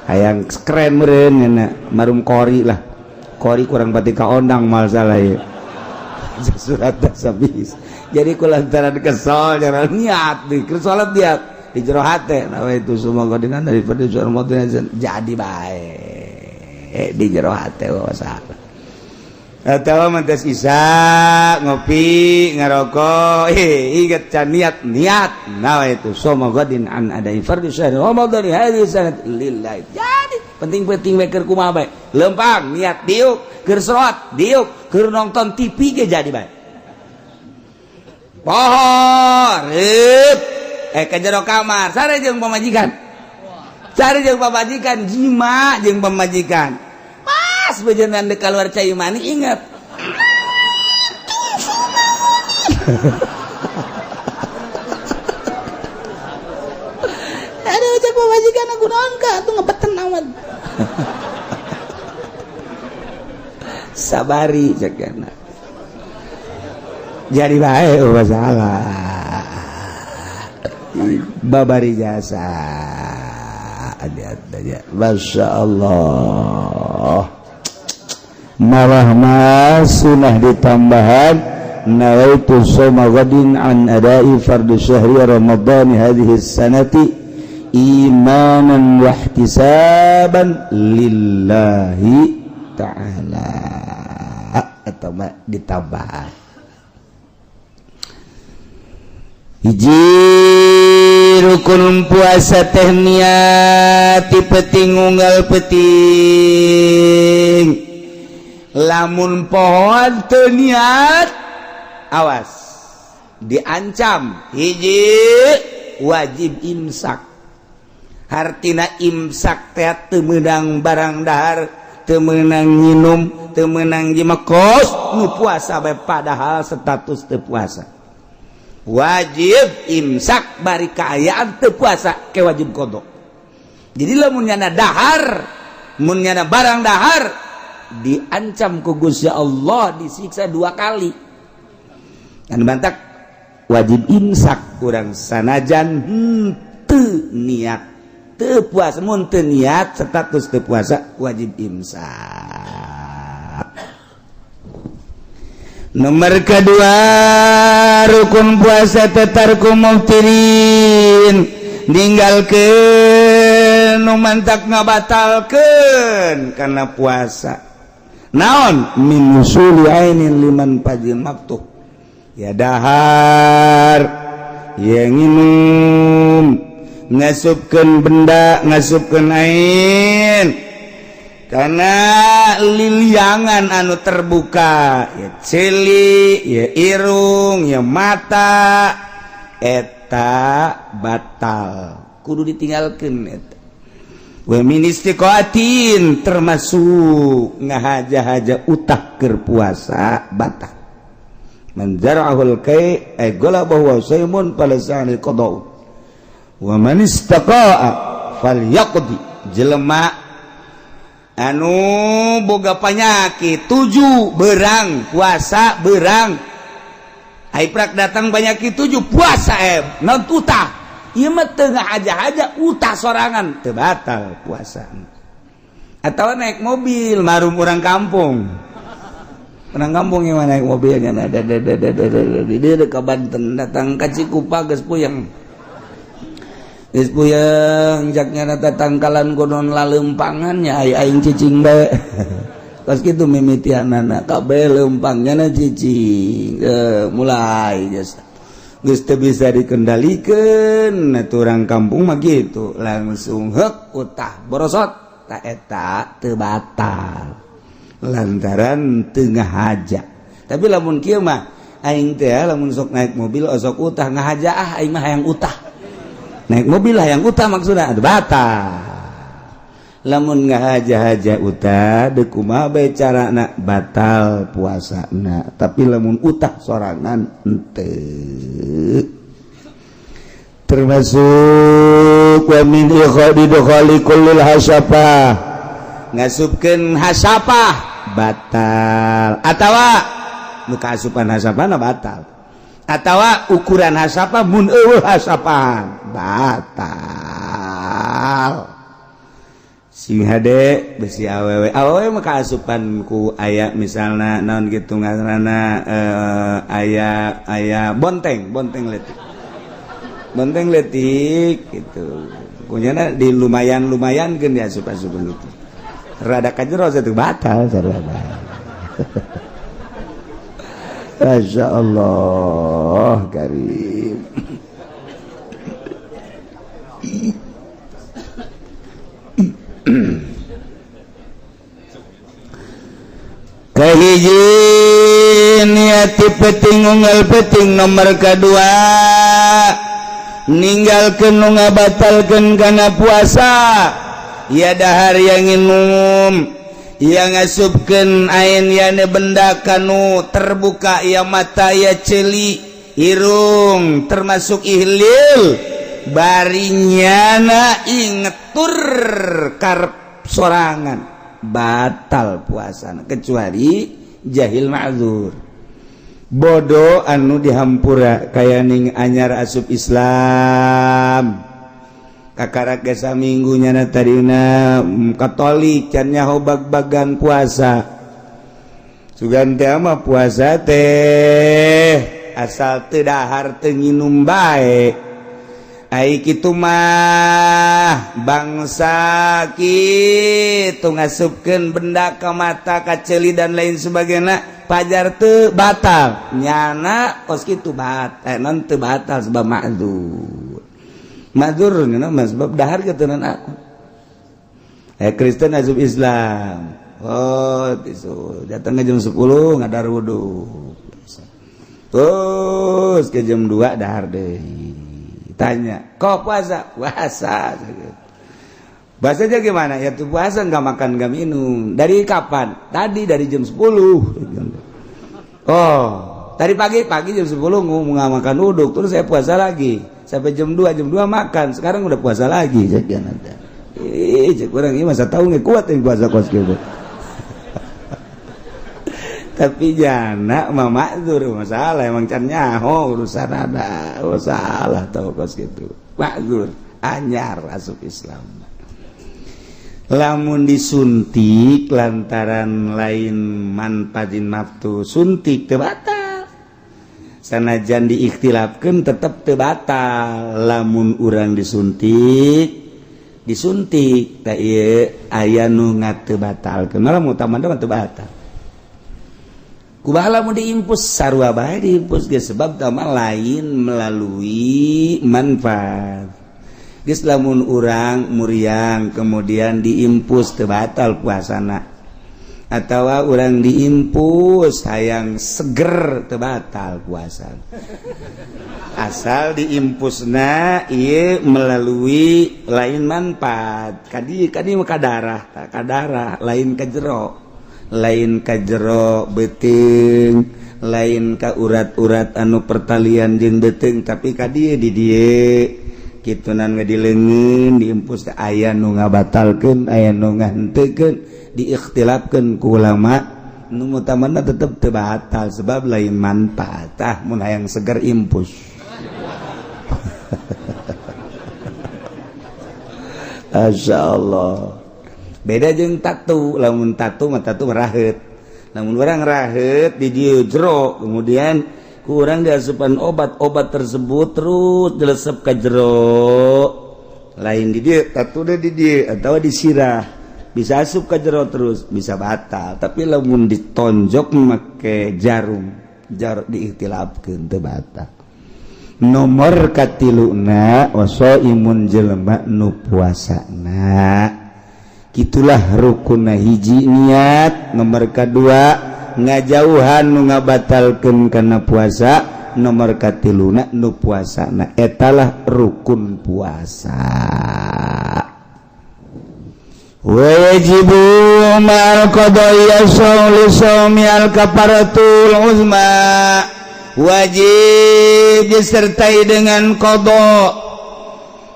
Hayang keren meureun nya marum qori lah. Qori kurang pati kaondang mal salah ieu. Surat sabihis. Jadi kulantaran kesel jalan niat di keur salat niat di jero hate nawaitu soma qadin dari fardhu syahr Ramadan jadi bae. Di jero hate salah. Atau mentas isya ngopi ngarokok ingat can niat niat nawaitu soma qadin an adai fardhu syahr Ramadan hadhihi sanat lillahi. Jadi penting-penting we keur kumaha bae lempang niat diuk keur salat diuk keur nonton TV ge jadi bae pohor ka jero kamar sare jeung pamajikan sare jeung pamajikan jima jeung pamajikan pas bejenan dek keluar cai mani ingat aduh cek pamajikan aku naon ka atuh ngebeten amat sabari cek kana jadi bae masalah babari jasa ada Masya Allah malah masunah ditambahan nawaitu soma ghadin an adai fardhu syahri Ramadan hadhihi sanati imanan wa ihtisaban lillahi ta'ala atau ditambah hiji rukun puasa teh niat ti peuting unggal peuting lamun pohoan teu niat awas diancam hiji wajib imsak hartina imsak teh teu meunang barang dahar teu meunang nginum teu meunang jimekos nu puasa bae padahal status teu puasa wajib imsak bari kaayaan teu puasa ke wajib qada. Jadi lamun nyana dahar mun nyana barang dahar diancam ku Gusti Allah disiksa dua kali dan bantak wajib imsak kurang sanajan henteu niat teu puasa mun teu niat status teu puasa wajib imsak. Nomor kedua rukun puasa teh tarku muftirin, ninggalkeun nu mantak ngabatalkeun kana puasa. Naon? Min wusuli ainin liman fajin maftuh, ya dahar, ya nginum, ngasupkeun benda, ngasupkeun ain karena liliangan anu terbuka, ya ceuli, ya irung, ya mata, eta batal, kudu ditinggalkan eta. Wa min istiqaatin, termasuk ngahaja-haja utah keur puasa batal. Man zara'ahul kai ay galabahu wa saymun falaysa alaihi qada'u wa man istaqa'a falyaqdi. Jelema anu boga panyakit tujuh berang puasa, berang prak datang penyakit tujuh puasa, non utah ieu mah teu ngahaja-haja, utah sorangan teu batal puasa. Atau naik mobil marum orang kampung, orang kampung yang naik mobilnya ada ada dia ke Banten, datang ke Cikupa geus puyeng, geus puyeng jaknya tangkalan konon lalempangannya ai aing cicing bae. Pas kitu mimitianana kabeh lempangnya na cicing, mulai geus geus teu bisa dikendalikan. Nah, orang kampung mah gitu langsung hek utah borosot tak eta teu batal lantaran teu ngahaja. Tapi lamun kieu mah aing teh lamun sok naik mobil osok utah ngahaja, ah aing mah hayang utah, naik mobil lah yang utah maksudnya ada batal. Lamun ngahaja-haja utah deuk kumaha bae carana batal puasana, tapi lamun utah sorangan henteu. Termasuk wa min idkhali kullil hasyafah, ngasupkeun hasyafah batal, atawa nu kaasupan hasyafah batal, atawa ukuran hasyafah mun euweuh hasyafah batal. Sing hade besi awewe, awewe mah kaasupan ku aya misalna naon gitu ngaranna, aya aya bonteng, bonteng leutik, bonteng leutik gitu kunyana di lumayan lumayan keun diasup-asupan gitu rada ka jero itu batal sarua. Masya Allah Karim. Kahiji niati peting unggal peting. Nomor kedua ninggalkeun nu ngabatalkeun kana puasa, ya dahar yang nginum, yang ngasupkeun ain yane benda kanu terbuka, ya mata, ya ceuli, irung, termasuk ihlil barinyana ingetur karep sorangan batal puasa, kecuali jahil ma'dzur, bodoh anu dihampura kaya ning anyar asup Islam, kakarak ge saminggu nyana tadina Katolik, can nyaho bag-bagan puasa. Sugan teh mah puasa teh asal teu dahar teu nginum bae. Ai kitu mah bangsa kitu ngasupkeun benda ke mata, ka ceuli, dan lain sebagainya, pajar teu batal nyana kos kitu batal, non teu batal sebab ma'dzur, ma'dzur nyana mah sebab dahar keturunan aku. Kristen asup Islam, oh itu datang ke jam 10 ngadar wudu, terus ke jam 2 dahar deh. Tanya, kok puasa? Puasa. Bahasanya gimana? Ya tuh puasa nggak makan nggak minum. Dari kapan? Tadi dari jam 10. Oh, tadi pagi pagi jam 10 nggak makan uduk, terus saya puasa lagi sampai jam 2, jam 2 makan. Sekarang udah puasa lagi. Cek ada. Ih, cek orang ini masa tahu nggak kuat yang puasa kos gitu. Tapi jana mah makdzur, masalah emang can nyaho urusan ada masalah tahu kos gitu, makdzur anyar asup Islam. Lamun disuntik lantaran lain manfadzin maftu, suntik teu batal. Sanajan diikhtilafkeun tetep teu batal. Lamun urang disuntik, disuntik teh ieu aya nu teu batalkeun, malah mutamana mah teu batal. Kumaha lamun diimpus? Sarua bae diimpus ge, sebab tama lain melalui manfaat. Geus, lamun urang muriang kemudian diimpus teu batal puasana, atau urang diimpus hayang seger teu batal puasa, asal diimpusna ieu melalui lain manfaat. Kadi kadi mah darah, ka darah, lain ka jero, lain ka jero beuteung, lain ka urat-urat anu pertalian jeung beuteung, tapi ka dieu, di dieu kitunan di leungeun diimpus. Aya nu ngabatalkeun, aya nu ngahentekeun, diikhtilafkeun ku ulama. Nu mutamana tetep teu batal sebab lain manfaat. Tah, mun hayang seger impus. Masya Allah, beda jeung tatu. Lamun tatu mah tatu raheut. Lamun urang raheut di dieu jero, kemudian ku urang diasupan obat, obat tersebut terus dilesep ka jero, lain di dieu tatu deh, di dieu atau di sirah, bisa asup ka jero terus, bisa batal. Tapi lamun ditonjok make jarum, jarum diikhtilafkeun, teu batal. Nomor katiluna, imun jelema nu puasana. Gitulah rukun. Hiji niat, nomor kedua ngajauhan nu ngabatalkeun kana puasa, nomor katiluna nu puasana. Etalah rukun puasa. Wajibu ma'al qada'i as-sawli sawmi al-kafaratul uzma. Wajib disertai dengan qada,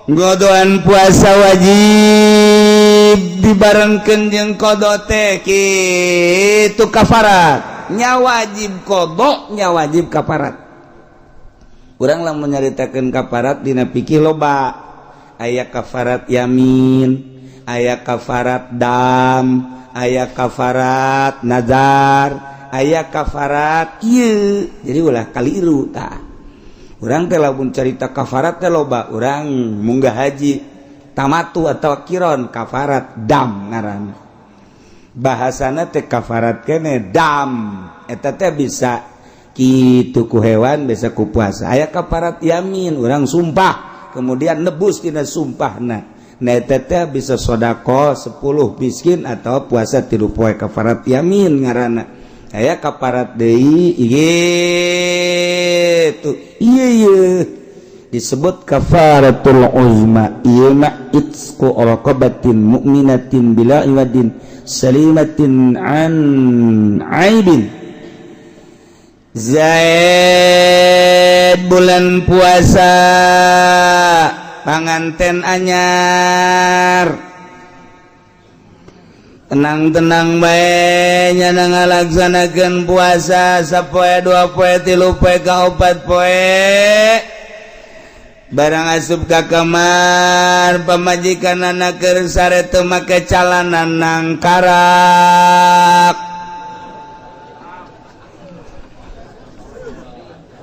godoan puasa wajib dibarengkeun jeung qada teh kitu kafarat nya. Wajib qada nya, wajib kafarat. Urang lamun nyaritakeun kafarat dina fikih loba, aya kafarat yamin, aya kafarat dam, aya kafarat nazar, aya kafarat ieu. Jadi ulah kaliru. Tah, urang teh lamun carita kafarat teh loba. Urang munggah haji tamatu atau kiron, kafarat dam ngaranna, bahasana teh kafarat kene dam. Eta teh bisa kitu ku hewan, bisa ku puasa. Aya kafarat yamin, urang sumpah kemudian nebus tina sumpahna. Nah, eta teh bisa sodako 10 miskin atau puasa 3 poe, kafarat yamin ngaranna. Aya kafarat deui gitu, iya iya, disebut kafaratul uzma. Ieu mah itqu raqabatin mu'minatin bila iwadin salimatin an aibin. Zaid bulan puasa, panganten anyar, tenang-tenang bae nyana ngalaksanakeun puasa sapoe, 2 poe, 3 poe, ka 4 poe. Barang asup ka kamar, pamajikan anak keur sare teu make calana, nangkarak.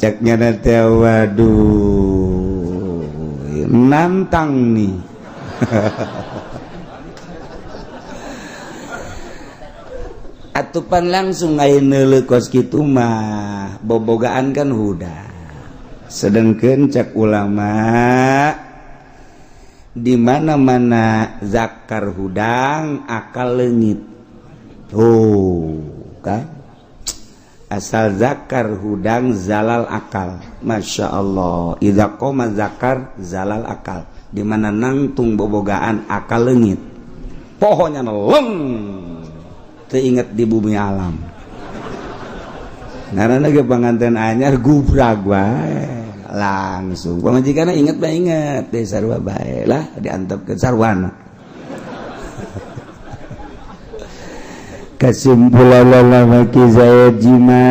Ceknya teh, "Waduh, nantang nih." Atupan langsung aya neuleuh kos kitu mah bobogaan kan huda. Sedangkan cek ulama, di mana-mana zakar hudang, akal leungit. Oh kan, asal zakar hudang, zalal akal. Masya Allah, idza qoma zakar zalal akal. Di mana nangtung bobogaan, akal leungit, pokoknya leng teu inget di bumi alam. Ngaranna ge panganten anyar, gubrag wae langsung. Pamajikanna inget bae, inget deh, sarua bae lah, diantepkeun sarwana. Kesimpulan, lalaki Zaid jima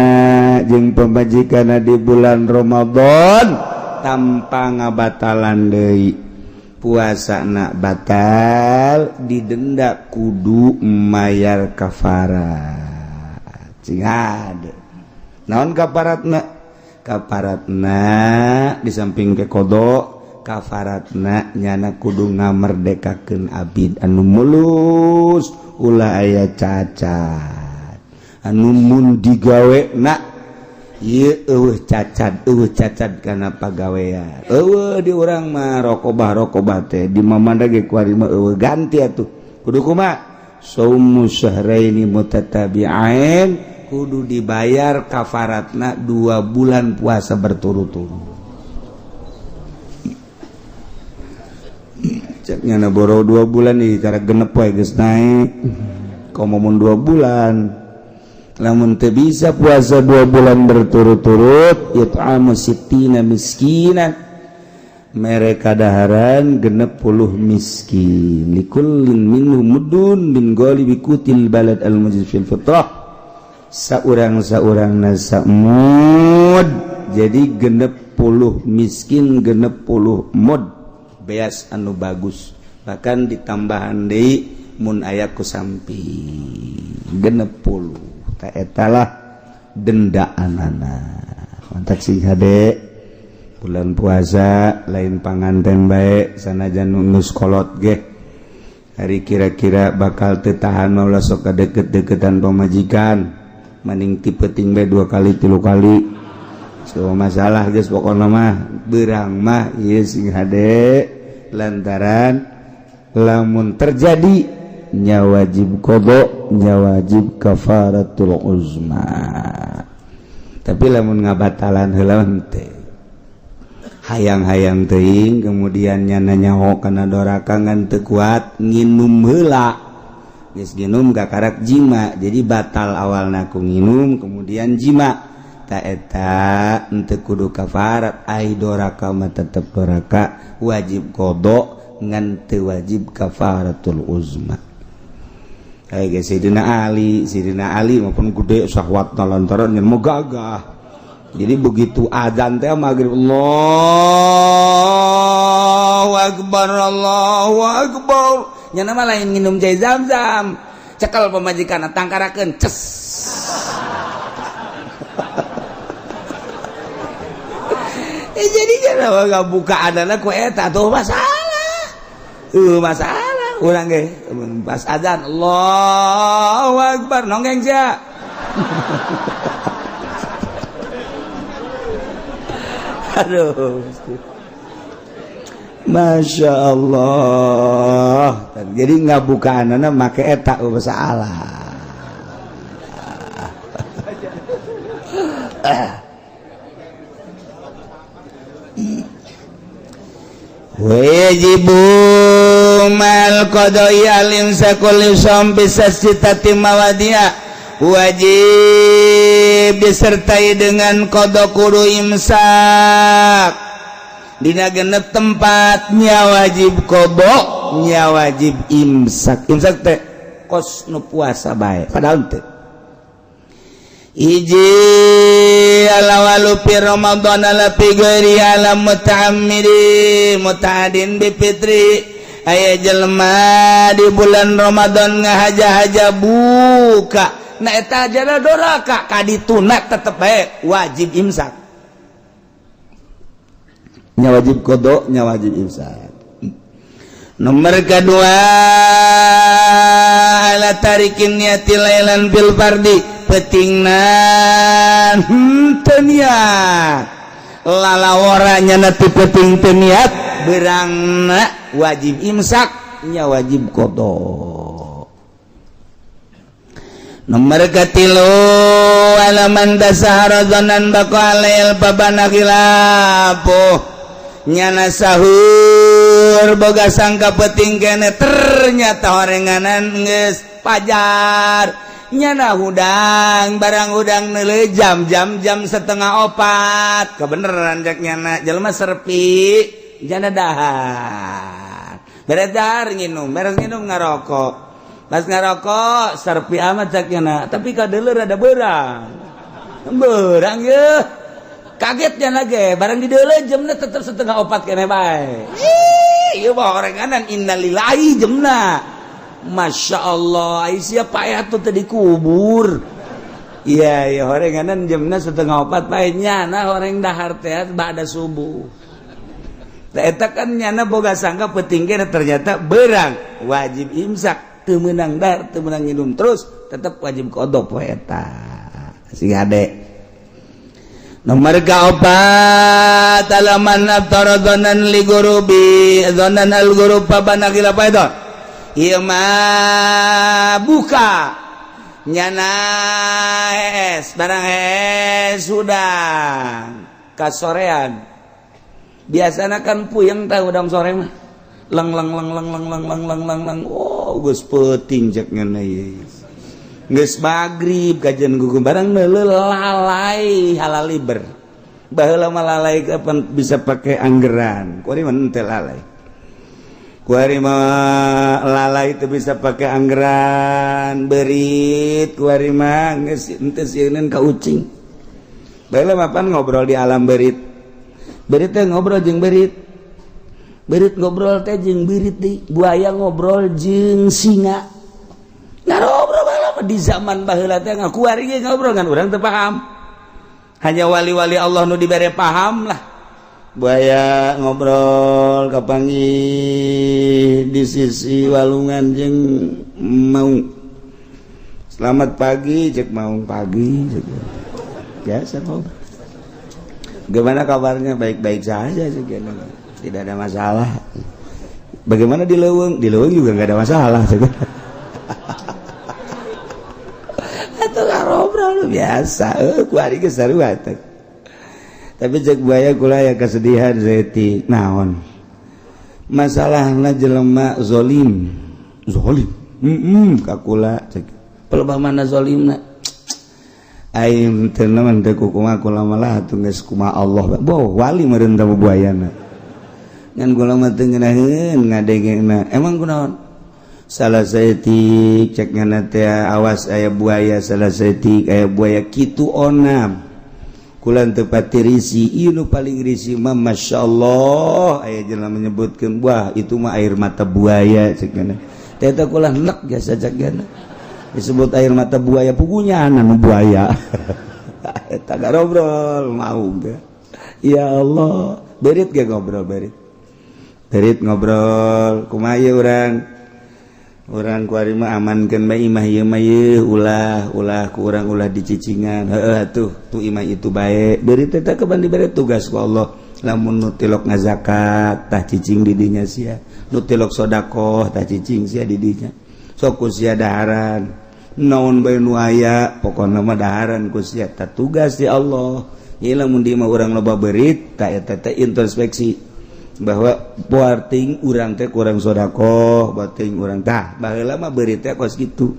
jeung pamajikanna di bulan Ramadan tanpa ngabatalan deui. Puasa nak batal, didenda, kudu mayar kafarat. Cing hade. Naon kafaratna? Kafaratna di samping ke qodho, kafaratna nyana kudu ngamerdekakeun abid anu mulus, ulah aya cacat, anu mun digawe na ieu eueuh cacat, eueuh cacat kana pagawean. Eueuh di urang mah rokobah, rokobah teh di mamanda ge kuari mah eueuh. Ganti atuh, kudu kumaha? Saumu syahraini mutatabi'ain, kudu dibayar kafaratna 2 bulan puasa berturut-turut. Ceknya na boro 2 bulan nih, cara genep wae geus naik. Komo mun 2 bulan. Lamun teu bisa puasa 2 bulan berturut-turut, it'amu sittina miskinan, mereka daharan 60 miskin, likullin minhum muddun min ghalibi qutil balad al mujiz fil fitrah, saurang saurang nasa mud. Jadi 60 miskin, 60 mud beas anu bagus, bahkan ditambahan deui mun aya ku samping, 60. Tak etalah dendaanana. Mantap sih hade bulan puasa, lain panganten bae, sanajan geus kolot ge, hari kira-kira bakal teu tahan mah ulah sok deket-deketan pamajikan, maning ti peuting bae dua kali, tilu kali. So masalah geus, pokona mah beurang mah ieu sing hade, lantaran lamun terjadi nya wajib qodho, nya wajib kafaratul uzma. Tapi lamun ngabatalan heula teh, hayang-hayang teuing, kemudian nyana nyaho kana doraka ngan teu kuat, nginum heula, geus nginum kakarak jima, jadi batal. Awalna ku nginum kemudian jima, ta eta henteu kudu kafarat. Ai doraka mah tetep doraka, wajib qodho ngan teu wajib kafaratul uzma. Kayak Sayyidina Ali, Sayyidina Ali maupun gede syahwat lantaran yang mau gagah. Jadi begitu azan teh maghrib, Allahu akbar, Allahu akbar, nya mah lain minum cai zam-zam, cekel pamajikan, tangkarakeun, ces. Jadi jangan buka adalah ku eta tuh masalah, masalah urang ge pas azan Allahu akbar nonggeng sia. Aduh, Masya Allah. Jadi nggak buka anak make eta masalah. Wajibu mal qada'i al imsakul lisam bisasitati mawadia, wajib disertai dengan qada kudu imsak dina genep tempatnya, wajib qada nya wajib imsak. Imsak teh kos nu puasa bae, padahal teh hiji alawalu fi Ramadan ala fi ghairi ala muta'ammidi muta'adin bi fitri. Aya jelema di bulan Ramadan ngahaja-haja buka, nah eta jana doraka kadituna tetep bae wajib imsak nya, wajib qada nya wajib imsak. Nomor kedua, ala tarikin niati lailan bil fardi, petingnan teu niat lalawara nyana ti peting teu niat, beurangna wajib imsak nya wajib qada. Nomor katilu, alaman dasahara dzanan baqa alail babana khilafuh, nyana sahur boga sangka peting kene, ternyata horenganan geus pajar, nyana hudang, barang hudang neuleuh jam jam jam 3.30, kebeneran cek nyana jelema serpi, nyana dahar, beres dahar nginum, beres nginum ngarokok, pas ngarokok serpi amat cek nyana, tapi kadeuleu rada beurang beurang ye, kagetnya lagi barang di deuleu jamnya tetep 3.30 kene bae. Ieu mah orenganan, innalillahi jemna. Masya Allah, ai sia paeh atuh teh dikubur. Iya, horenganan jemna 3.30 paeh, nyana horeng dahar teh ba'da subuh. Tah, eta kan nyana boga sangka peuting ge ternyata berang wajib imsak, teu meunang dahar, teu meunang minum, terus tetep wajib qadha poe eta. Sing hade. Nomor kaopat, alaman aftara dhannan li gurubi dhannan al gurub fabana khilaf itu. Ieu mah buka nyana es barang es sudah kasorean. Biasanya kan puyeng tahu udang sore mah leng leng leng leng leng leng leng leng leng leng. Oh, geus peuting cek ngene ieu, geus magrib kajian gugu barang neuleuh lalai halaliber. Baheula mah lalai kapan bisa pakai anggeran, kuari mah henteu lalai, kuari mah lalai itu bisa pakai anggeran berit, kuari mah geus henteu sieun ka ucing. Baheula mah pan ngobrol di alam berit, berit teh ngobrol jeung berit, berit ngobrol teh jeung berit deui, buaya ngobrol jeung singa, ngarobrol. Baheula mah di zaman baheula teh ngakuari ge ngobrol, kan urang teu paham, hanya wali-wali Allah nu dibere paham lah. Buaya ngobrol, kapanggih di sisi walungan jeung maung. "Selamat pagi," cek maung. "Pagi," cek. Biasa ngobrol, "Gimana kabarnya?" "Baik-baik saja sih, tidak ada masalah." "Bagaimana di leuweung?" "Di leuweung juga nggak ada masalah," cek. Atau ngobrol biasa, eh, kuari geus sarua teh. Tapi cek buaya, "Kula ya kesedihan saeutik." "Naon masalahna?" "Jelema zolim." "Zolim?" "Heeh, ka kula," cek. "Pelebah mana zolimna?" "Aing teu naon teu kumaha, kula malah atuh geus kumaha Allah." Boh, wali meureun teh buayana. Ngan kula mah teu ngeunaheun ngadengena. "Emang kunaon?" "Salah saeutik," cek ngana teh, "awas aya buaya, salah saeutik aya buaya kitu onam. Kula teu pati risi. Ieu nu paling risi mah, masyaallah, aya jelema menyebutkeun, 'Wah, itu mah air mata buaya,' cek ngana teh. Eta kula enek jasa," cek ngana, "disebut air mata buaya, pugunya anu buaya eta." Ngobrol mau teh, ya Allah. Berit ge ngobrol, berit, berit ngobrol, "Kumaha ieu urang? Urang kuari mah amankeun bae imah ieu mah ieu, ulah ulah ku urang ulah dicicingan." "Heueuh atuh, tuh imah itu bae." Berit teh kapan dibere tugas ku Allah, lamun nu tilok ngazakat tah cicing di dinya sia, nu tilok sodakoh tah cicing sia di dinya, sok ku sia daharan naon bae nu aya, pokona mah daharan ku sia. Tah, tugas di Allah ieu, lamun di imah urang loba berit, tah eta teh introspeksi bahwa poarting urang teh kurang sodakoh, bating urang. Tah, baheula mah beurit teh kos kitu.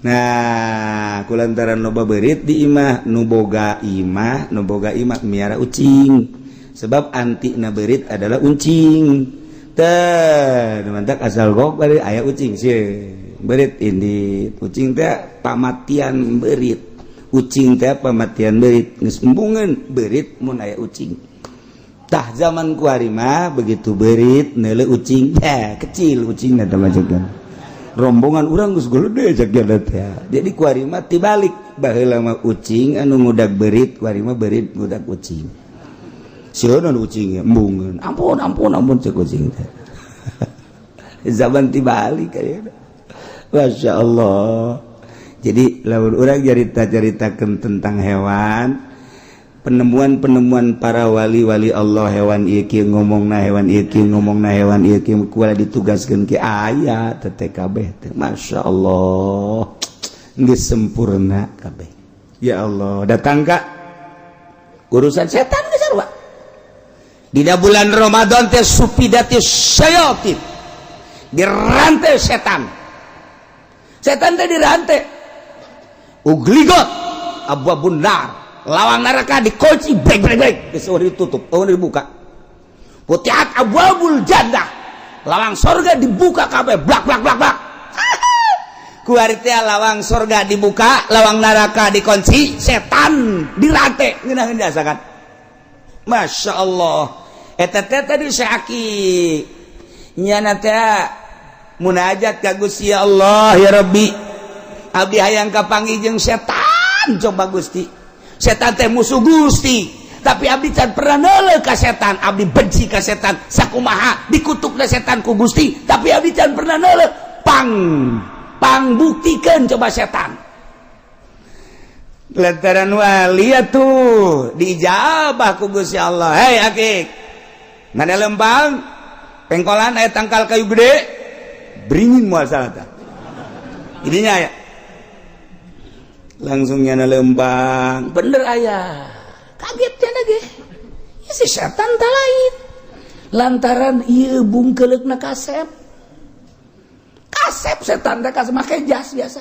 Nah, kulantaran loba beurit di imah, nu boga imah, nu boga imah miara ucing, sebab anti na beurit adalah ucing teh. Mantak asal gok bari aya ucing sih, beurit ini, ucing teh pamatian beurit, ucing teh pamatian beurit, geus embungeun beurit mun aya ucing. Tah, zaman kuari mah begitu berit neule ucing eh kecil, ucing eta mah rombongan urang geus gede, cek teh. Jadi kuari mah tibalik, baheula mah ucing anu ngudag berit, kuari mah berit ngudag ucing. Sieun ucing, embungeun. "Ampun, ampun, ampun," cek ucing teh. Zaman tibalik kayaknya, Masya Allah. Jadi lamun urang cerita-ceritakan tentang hewan, penemuan-penemuan para wali-wali Allah, hewan ieu kieu ngomongna, hewan ieu kieu ngomongna, hewan ieu kieu, kuala ditugaskeun ke aya teh kabeh teh, Masya Allah, geus sempurna kabeh. Ya Allah, datang ka urusan setan geus sarua. Dina bulan Ramadan teh suffidatis syayatin, dirantai setan, setan teh dirantai. Ughliqat abwabun nar, lawang neraka dikunci, brek brek brek, geus ditutup, oh, dibuka. Futihat abwabul jannah, lawang sorga dibuka kabeh, blak blak blak blak. Kuari teh lawang sorga dibuka, lawang neraka dikunci, setan dirantai. Ngeunaheun jasa kan, Masya Allah. Eta teh tadi Syekh Aki. Nyana teh munajat ka Gusti, "Ya Allah, ya Rabbi, abdi hayang kapanggih jeung setan. Coba Gusti, setan teh musuh Gusti, tapi abdi can pernah neuleuh ka setan. Abdi benci ka setan. Sakumaha dikutukna setan ku Gusti, tapi abdi can pernah neuleuh. Pang pang buktikeun coba setan." Lantaran wali tuh diijabah ku Gusti Allah. "Hei Akik, mana lempang pengkolan aya tangkal kayu gede beringin, moal salah." Tah, ininya ya langsung nyana lempang, bener aya. Kaget ya lagi ya, si setan tak lain lantaran ieu bungkeuleukna kasep kasep. Setan teh kasep, make jas biasa.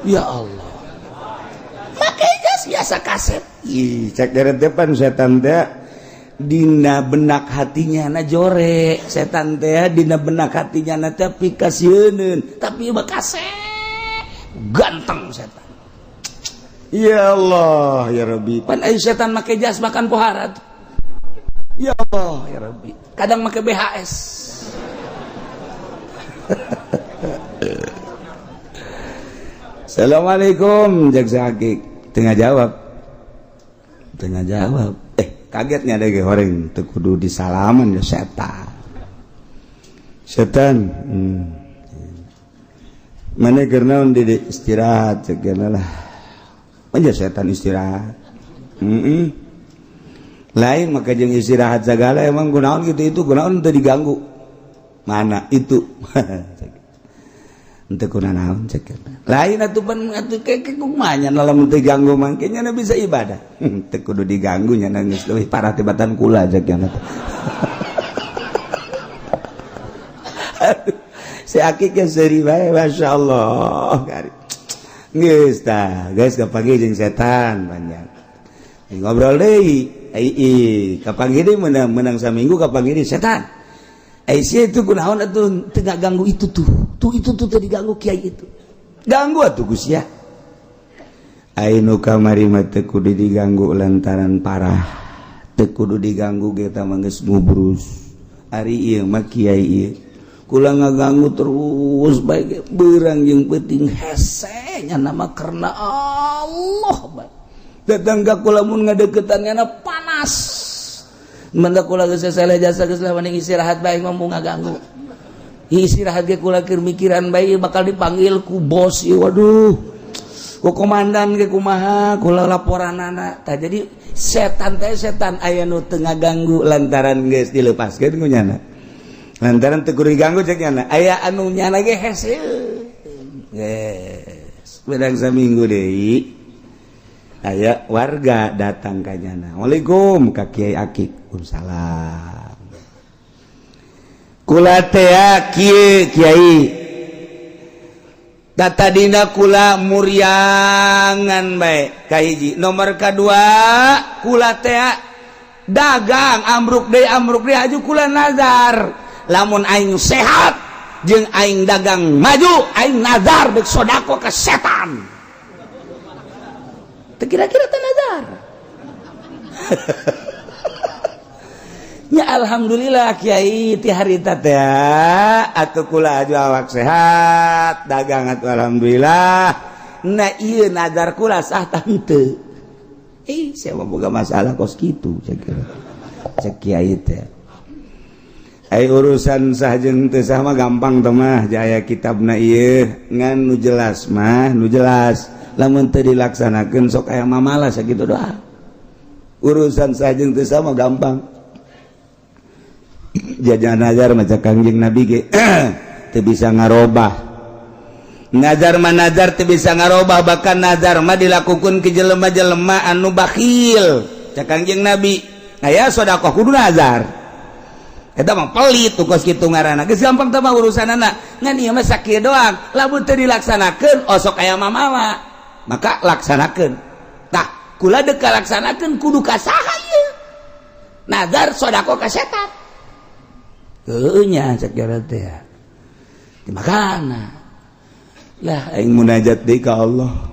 Ya Allah, make jas biasa kasep. Ih, cek dari depan setan teh dina benak hatinya na jore. Setan teh dina benak hatinya na teh pikasieuneun, tapi mah kasep, ganteng setan. Ya Allah, ya Rabbi, pan ayo setan make jas makan pohara tuh. Ya Allah, ya Rabbi, kadang make BHS. "Assalamualaikum," jaksa Akik. Tengah jawab, tengah jawab. Eh, kagetnya ada orang teu kudu disalaman ya setan. "Setan, Mana keur naon di istirahat?" Cek lah. Aja setan istirahat. Lain maka jeung istirahat segala. "Emang kunaon gitu itu, kunaon teu diganggu? Mana itu?" "Henteu kunaon," cek. "Lain atuh, pan atuh ke kumaha nya, lamun teu ganggu mah nya bisa ibadah. Teu kudu diganggu nya, geus leuwih parah tibatan kula," cek nya. Si Akik ge seuri bae, Masya Allah. Geus tah, geus kapanggih jeung setan banyak ngobrol deui. Ai kapanggih deui, menang menang saminggu kapanggih deui setan. "Eh, sia itu kunaon atuh teu ganggu itu tuh? Tuh itu tuh teu diganggu kiai itu." "Ganggu atuh Gus ya." Ai nu kamari mah teu kudu diganggu lantaran parah. Teu kudu diganggu ge mah geus ngubrus. Ari ieu mah kiai ieu kula ngaganggu terus bae beurang jeung peuting, hese nya nama karena Allah bae. Datang ka kula, mun ngadeukeutan nyana panas. Menda kula geus sesele jasa, geus lah mending istirahat bae, ngomong ngaganggu. Istirahat ge kula keur mikiran bae bakal dipanggil ku bos ieu, waduh. Ku komandan ge kumaha kula laporanana." Tah, jadi setan teh setan aya nu teu ngaganggu lantaran geus dilepaskeun ku nyana. Lantaran teu kudu diganggu cek nyana. Aya anu nyana ge hese. Geus, bedang saminggu deui aya warga datang ka nyana. "Assalamualaikum ka Kiai Akik." "Waalaikumsalam." "Kula teh kieu, Kiai. Data dina kula muriangan bae kahiji. Nomor kedua, kula teh dagang ambruk deui, ambruk deui. Aju kula nazar, lamun aing sehat jeung aing dagang maju, aing nazar dek sodako ke setan." Teu kira-kira teh nazar. Ya alhamdulillah, Kiai, ti harita teh atuh kula aju awak sehat, dagang atuh alhamdulillah. Nah, ieu nazar kula sah tah henteu? Eh, saya mah boga masalah kos kitu," cek kira. Cek Kiai teh. "Ai urusan sah jeung teu sah mah gampang teh mah, jaya kitabna ieu. Ngan nu jelas mah, nu jelas lamun teu dilaksanakeun sok aya mamala." Sakitu doa. Urusan sah jeung teu sah mah gampang. Jajan nazar maca Kangjeng Nabi ge teu bisa ngarobah. Nazar mah nazar, teu bisa ngarobah. Bahkan nazar mah dilakukan ke jelema-jelema anu bakhil. Cak Kangjeng Nabi, aya sedekah kudu nazar. Eta mah pelit tuh, kos kitu ngaranna. Geus gampang teh mah urusanana. Ngan ieu mah sakieu doang, lamun teu dilaksanakeun osok aya mamawa. Maka laksanakeun. Tah, kula dek laksanakeun kudu ka saha ieu nazar sedekah ka setan? Heueuh nya, cek teh. Di makana lah aing munajat deui ka Allah.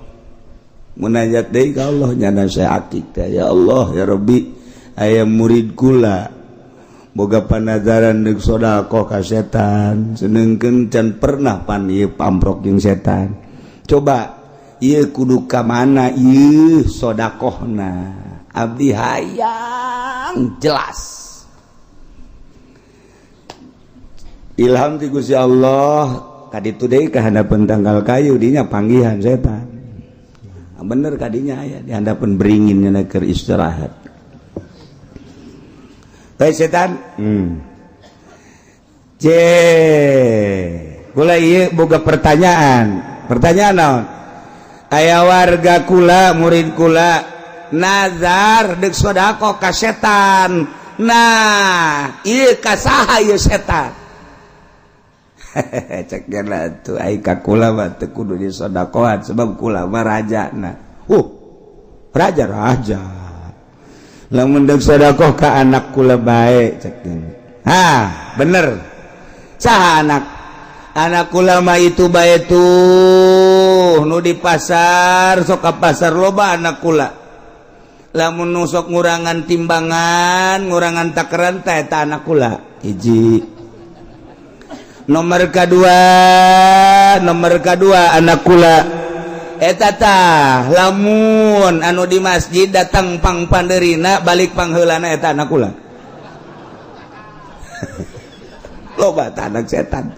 Munajat deui ka Allah nyana saya Akik teh, "Ya Allah, ya Rabbi, aya murid kula Boga panazaran deuk sedekah ka setan, sedengkeun can pernah pan ieu pamprok jeung setan. Coba ieu kudu ka mana ieu sedekahna? Abdi hayang jelas. Ilham ti Gusti Allah kaditu deui ka handapeun tangkal kayu dinya panggihan setan. Bener kadinya aya di handapeun beringin nya keur istirahat. Baik setan. C. Kula ieu boga pertanyaan. Pertanyaan naon? Aya warga kula, murid kula nazar deuk sedekah ka setan. Nah, ieu ka saha ieu setan? Cek lah tuh ai ka kula mah teu kudu disodakohan sebab kula mah rajana. Raja raja. Lamun deuk sedekah ka anak kula bae cek. Ha, bener. Saha anak? Anak kula mah itu bae tuh nu di pasar, sok ka pasar loba anak kula. Lamun nu sok ngurangan timbangan, ngurangan takaran teh eta anak kula. Hiji. Nomor kedua, nomor kedua anak kula eta tah lamun anu di masjid datang pang panderina balik pangheulana eta anak kula. Loba tah anak setan.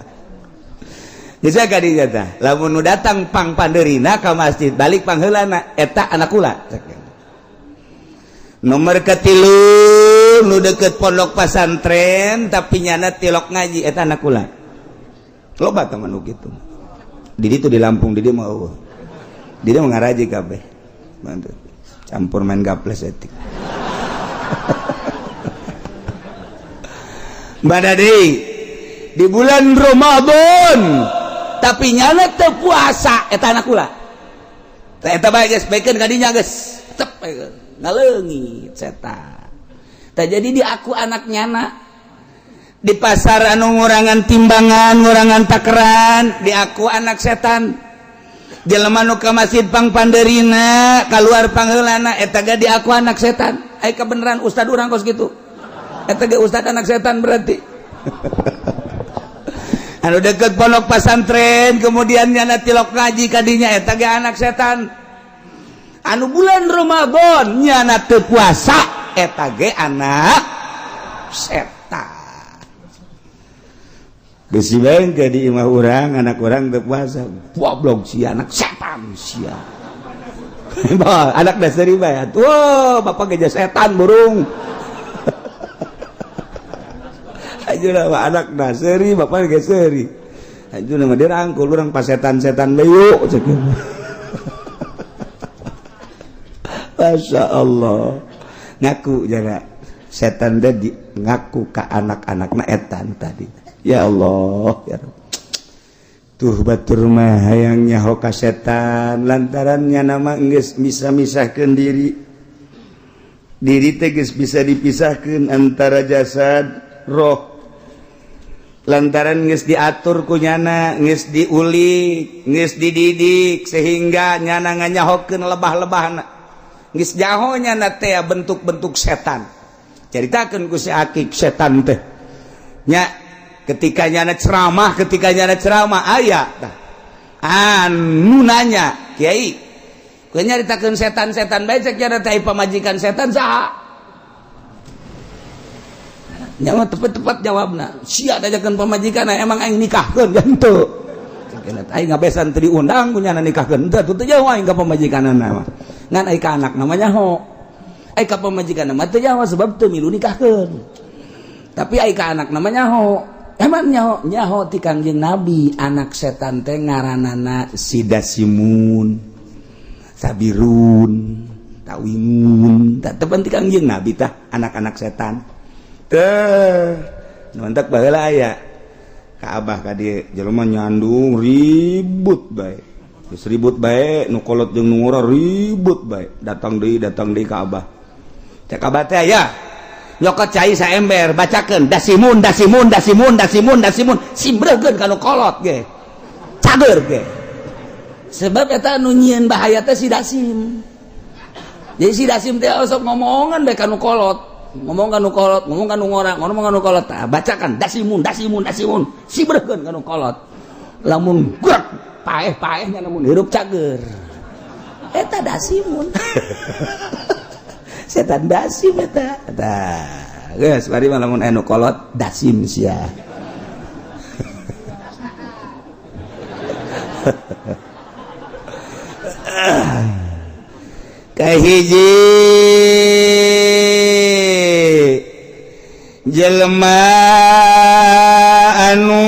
Geus kadinya tah lamun nu datang pang panderina ka masjid balik pangheulana eta anak kula. Nomor ketilu nu deket pondok pasantren tapi nyana tilok ngaji eta anak kula. Loba teman nu kitu. Di ditu di Lampung di dieu mah eueuh. Di dieu mah ngaraji kabeh. Bantu. Campur main gaples etik. Mbak deui di bulan Ramadan tapi nyana teu puasa eta anak kula. Tah eta bae geus baikeun ka dinya geus. Tep ngaleungit setan. Tah jadi di aku anak nyana di pasar anu ngurangan timbangan, ngurangan takeran, di aku anak setan. Jelema nu ka masjid pang panderina, kaluar pangheulana eta ge di aku anak setan. Ai kabeneran ustad urang kos kitu. Eta ge ustad anak setan berarti. Anu deket pondok pasantren kemudian nyana tilok ngaji kadinya eta ge anak setan. Anu bulan Ramadan nyana teu puasa eta ge anak setan. Besi bae ke di imah urang anak urang teu puasa. Goblok sia anak setan sia. Anak dasari bae. Wah, bapak geja setan burung. Aja lah anak dasari bapak ge seuri. Aja mah dirangkul urang pas setan-setan bae yuk cek. Masya Allah. Ngaku jaga setan teh di ngaku ka anak-anakna etan tadi. Ya Allah, ya Rabb. Tuh batur mah hayang nyaho ka setan lantarannya nama geus bisa misahkeun diri. Diri teh geus bisa dipisahkeun antara jasad roh. Lantaran geus diatur ku nyana, geus diulik, geus dididik sehingga nyana nganyahokeun lebah-lebahna. Geus jaho nyana teh bentuk-bentuk setan. Caritakeun ku si Akik setan teh. Nya ketika nyana ceramah aya tah. Anu nanya, "Kiai, kowe nyaritakeun setan-setan bae cek nyana teh pamajikan setan saha?" Nya mah tepat-tepat jawabna. Sia dajakeun pamajikan emang aing nikahkeun henteu. Aing ngabesan teu diundang ku nyana nikahkeun henteu teu jauh aing ka pamajikanna mah. Ngan aing ka anak namanya ho. Aing ka pamajikan mah teu jauh sebab teu milu nikahkeun. Tapi aing ka anak namanya ho. Emang nyaho nyaho ti Kangjeng Nabi anak setan teh ngaranana Sidasimun, Sabirun, Tawingun. Tah tepan ti Kangjeng Nabi tah anak-anak setan. Teh mantak baheula aya ka abah ka dieu jelema nyandung ribut bae. Geus ribut bae nu kolot jeung nu ngora ribut bae. Datang deui ka abah. Cek abah teh aya nyokot cai saember bacakeun dasimun dasimun dasimun dasimun dasimun simbreukeun ka nu kolot ge. Cager ge. Sebab eta nu nyieun bahaya teh si dasim. Jadi si dasim teh sok ngomongan bae ka nu kolot. Ngomong ka nu kolot, ngomong ka nu ngora, ngomong ka nu kolot. Tah, bacakan dasimun, dasimun, dasimun, sibreuhkeun ka nu kolot. Lamun gerak paeh-paehnya, lamun hirup cager. Eta dasimun, setan dasim eta. Tah, geus bari mah lamun anu kolot dasim sia. Kahiji, jelema anu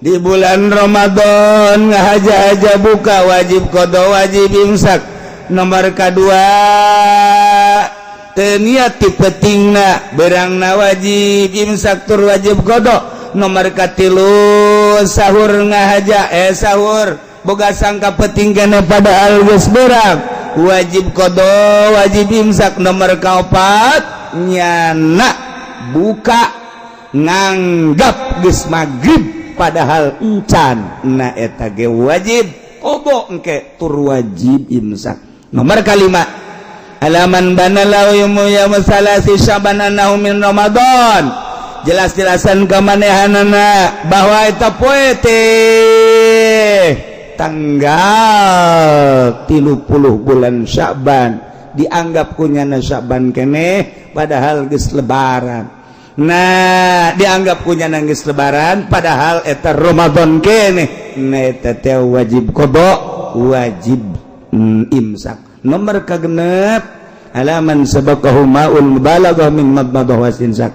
di bulan Ramadan ngahaja-haja buka, wajib qada, wajib imsak. Nomor kedua, teu niat ti peutingna, berangna wajib imsak tur wajib qada. Nomor katilu, sahur ngahaja, sahur boga sangka peuting keneh, padahal geus berang, wajib qada, wajib imsak. Nomor kaopat, nyana buka nganggap geus magrib padahal encan. Na eta ge wajib qada engke tur wajib imsak. Nomor kalima, alaman bana lahu ya salasi Syaban annahu min Ramadan. Jelas-jelasan kamanehanana bahwa eta poe teh tanggal 30 bulan Sya'ban, dianggap kunyana Sya'ban keneh padahal geus lebaran. Nah, dianggap kunyana geus lebaran padahal eta Ramadan keneh. Nah, eta teh wajib qada, wajib imsak. Nomor kagenep, alaman sabaqahu ma'ul mubalaghah min madmadah wastinsak.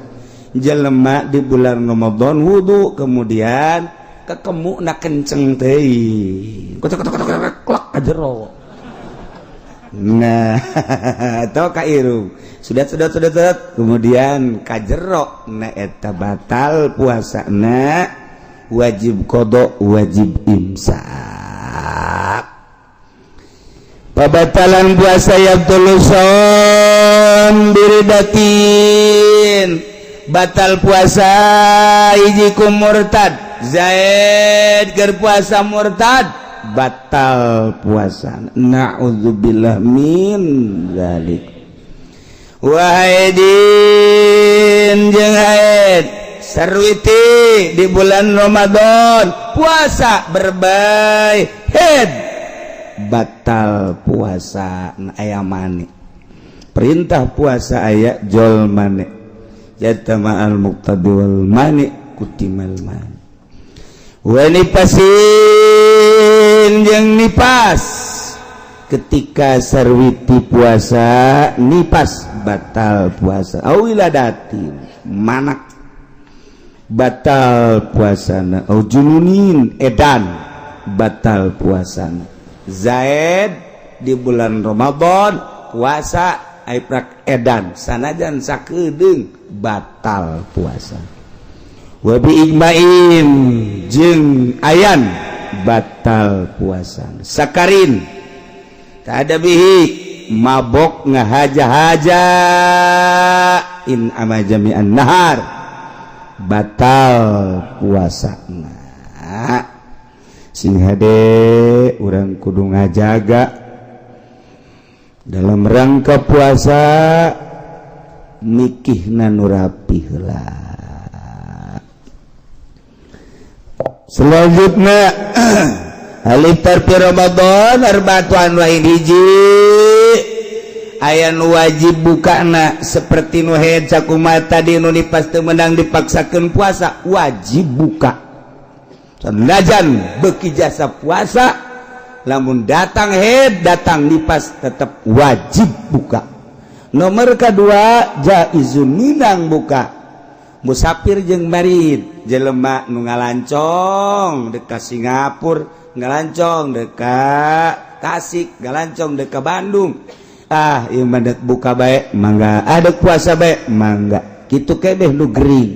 Jelema di bulan Ramadan wudu, kemudian kekemu na kenceng teh, kocok kocok kocok klak ka jero. Nah, atau ka irung, sudah sudah sudah, kemudian ka jero. Nah, eta batal puasa, na wajib qada, wajib imsak. Pabatalan puasa yabtulu shaum biridatin, batal puasa hiji ku murtad. Zaid keur puasa murtad, batal puasa, naudzubillah min dzalik. Wahaidin jeung haid sarwiti di bulan Ramadan puasa berbay head, batal puasa. Aya mani, perintah puasa aya jol mani. Jatama al muqtadi wal mani kutimal mani. Wa nifasin jeung nipas, ketika sarwiti puasa nipas, batal puasa. Au wiladatin, manak, batal puasana. Au jununin, edan, batal puasana. Zaid di bulan Ramadan puasa, prak edan, sanajan sakedeung, batal puasa. Wabi ijma'in jeung ayan, batal puasa. Sakarin, tak ada bihi, mabok ngahaja-haja, in ama jami'an nahar, batal puasa. Nah, sing hade, urang kudu ngajaga dalam rangka puasa, mikihna nu rapih lah. Selanjutnya, al iftar fi Ramadan arba'atu anwa'in. Hiji, aya nu wajib bukana seperti nu haid sakumaha tadi, nu nipas teu meunang dipaksakeun puasa, wajib buka sanajan beuki jasa puasa. Lamun datang haid, datang nipas, tetap wajib buka. Nomor kedua, jaizun, minang buka, musafir jeung marid. Jelema nu ngalancong dekat Singapura, ngalancong dekat Tasik, ngalancong dekat Bandung, ah ieu mah dek buka bae mangga, ah dek puasa bae mangga. Kitu kebeh nu gering.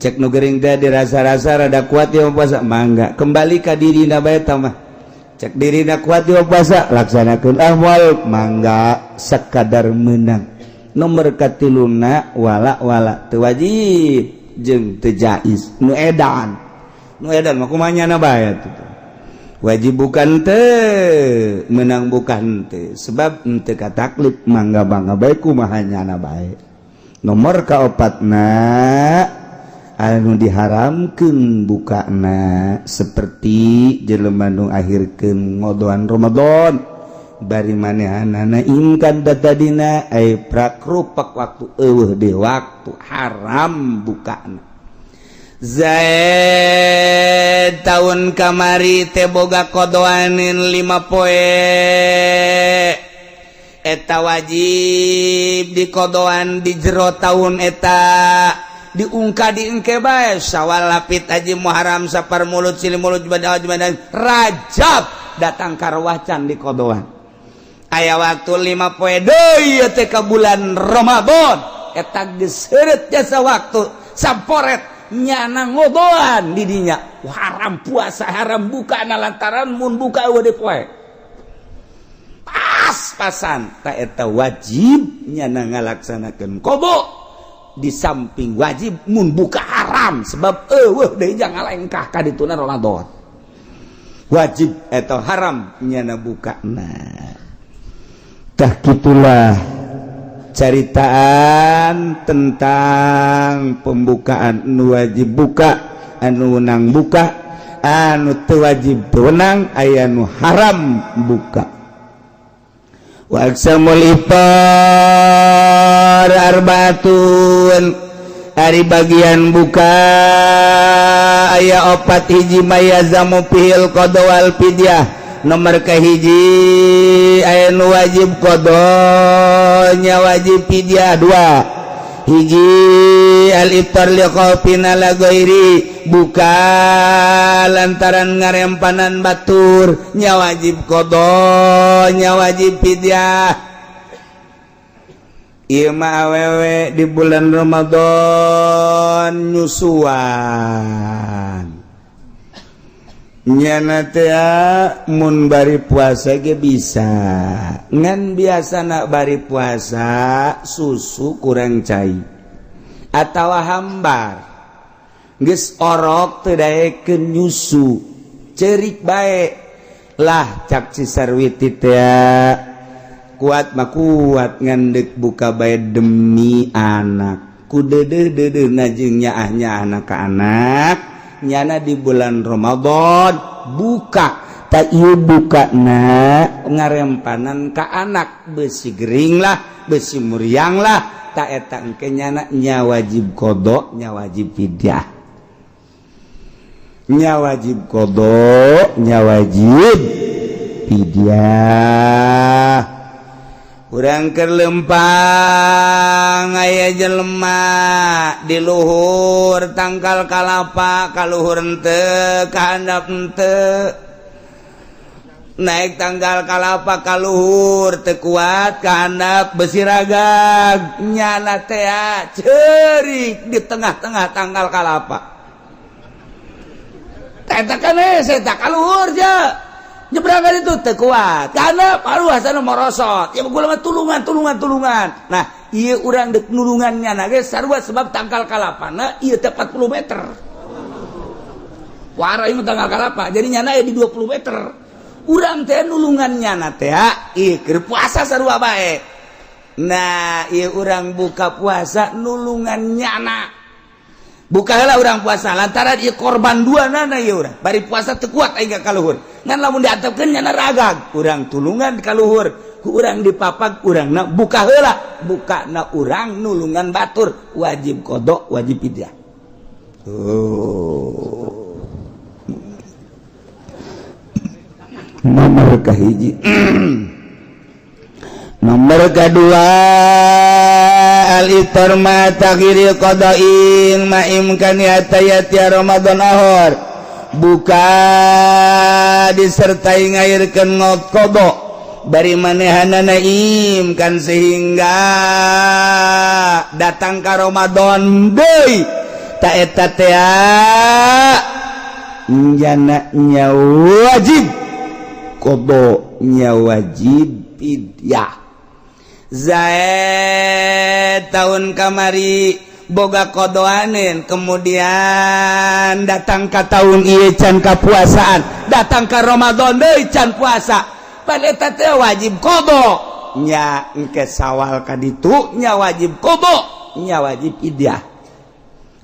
Cek nu gering teh dirasa-rasa rada kuat ieu puasa, mangga, kembali ka dirina bae mah. Cek dirina kuat ieu puasa, laksanakeun. Ah, moal, mangga, sekadar menang. Nomor katiluna, wala wala teu wajib jeung teu jaiz, nu edan. Nu edan mah kumaha nyana bae atuh. Wajib bukan teu, menang bukan teu, sebab henteu kataklif. Mangga mangga bae, kumaha nyana bae. Nomor kaopatna, anu diharamkeun bukana seperti jelema nu akhirkeun ngodoan Ramadan, bari manehanana imkan datadina ay prakrupak waktu, eueuh di waktu, haram bukana. Zaid tahun kamari teh boga kodoanin 5 poe, eta wajib dikodoan di jero tahun, eta diungka diengke bae. Sawal, Lapit, Haji, Muharram, Sapar, Mulut, Silih, Mulut, Jumadil, Jumadil, Rajab, datang karwacan di kodoan, aya waktu 5 poe deui teh ka bulan Ramadan. Eta geus heureut jasa waktu samporet, nyana ngodoan didinya haram puasa, haram buka na, lantaran mun buka eueuh poe pas-pasan. Tak, eta wajib nyana ngalaksanakeun qodho, di samping wajib mun buka haram, sebab eueuh deui jangan ngalengkah ka dituna Ramadan, wajib atau haram nyana buka. Nah, tah kitulah caritaan tentang pembukaan, anu wajib buka, anu wenang buka, anu teu wajib teu wenang, aya nu haram buka. Wa aqsamul iftar arbaatun, ari bagian buka aya opat. Hiji, ma yalzamu fihil qodho wal fidyah. Nomor kahiji, aya nu wajib qodhonya, wajib fidyah. Dua hiji, al iftar li khaufin ala ghairi, buka lantaran ngarempanan batur, nya wajib qodho, nya wajib fidyah. Ieu mah awewe di bulan Ramadan nyusuan, nyana teh mun bari puasa ge bisa, ngan biasa nak bari puasa susu kurang cai atau hambar, geus orok teu daekeun nyusu, cerik bae lah. Cak si Sarwiti teh, kuat mah kuat, ngan deuk buka bae demi anak, ku deudeuh deudeuh jeung nyaah nyaahna ka anak, nyana di bulan Ramadan buka. Tak, ieu buka na ngarempanan ka anak, besi gering lah, besi muriang lah. Tak, eta engke nyana nya wajib qodho, nya wajib fidyah, nya wajib qodho, nya wajib fidyah. Urang keur lempang, aya jelema di luhur tangkal kalapa, kaluhur henteu, kahandap henteu. Naik tangkal kalapa kaluhur teu kuat, kahandap besi ragag. Nyana teh ceurik di tengah-tengah tangkal kalapa. Eta kan saya tak kaluhur je, nyeberangan itu teu kuat karena paru hasana morosot ya, gua mah tulungan, tulungan, tulungan. Nah, ieu urang deuk nulungannya na ge sarua, sebab tangkal kalapana ieu teh 40 meter wara, ieu tangkal kalapa, jadi nyana di 20 meter. Urang teh nulungan nyana teh ieu keur puasa sarua bae. Nah, ieu urang buka puasa nulungan nyana, buka heula urang puasa, lantaran ieu korban dua nana. Ieu urang bari puasa teu kuat aing ka luhur, ngan lamun diantepkeun nyana ragag. Urang tulungan ka luhur, ku urang dipapag, urang na buka heula. Buka na urang nulungan batur, wajib qodho, wajib fidyah. Oh, nomor kahiji. Nomor kedua, al-iftar ma takhiri qada'in ma imkani hatta ya'tiya Ramadan akhar, buka disertai ngairkeun ngot qodho bari manehanana imkan sehingga datang ka Ramadan deui. Ta eta teh jana nya wajib qodho, nya wajib fidyah. Zaid tahun kamari Boga kodoanen, kemudian datang ke tahun ieu can kapuasaan, datang ke Ramadan deui can puasa, pada eta teh wajib qada nya. Engke Sawal ka ditu nya wajib qada, nya wajib fidyah.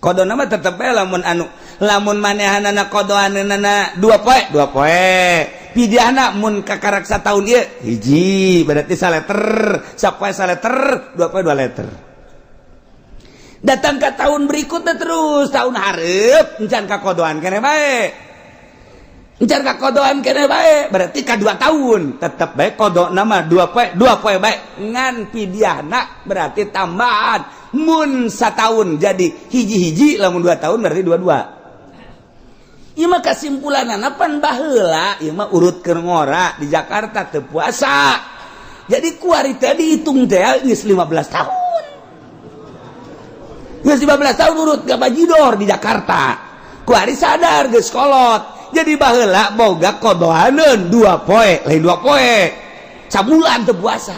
Qadana mah tetep bae, lamun anu lamun manehanana kodoanana 2 poe, 2 poe. Fidyahna mun kakarak tahun ieu hiji, berarti saleter, sapoe saleter, 2 poe 2 liter. Datang ke tahun berikutnya, terus tahun hareup encan kakodoan kene bae, encan kakodoan kene bae, berarti ka 2 tahun tetep bae qadana mah 2 poe, 2 poe bae. Ngan fidyahna berarti tambahan, mun satahun jadi hiji-hiji, lamun 2 tahun berarti dua-dua. Ieu mah kesimpulanana pan baheula ieu mah urut keur ngora di Jakarta teu puasa. Jadi kuari teh dihitung teh geus 15 tahun. Geus 15 tahun urut gak bajidor di Jakarta. Kuari sadar geus kolot. Jadi baheula boga kodoaneun 2 poe, lain 2 poe. Sabulan teu puasa.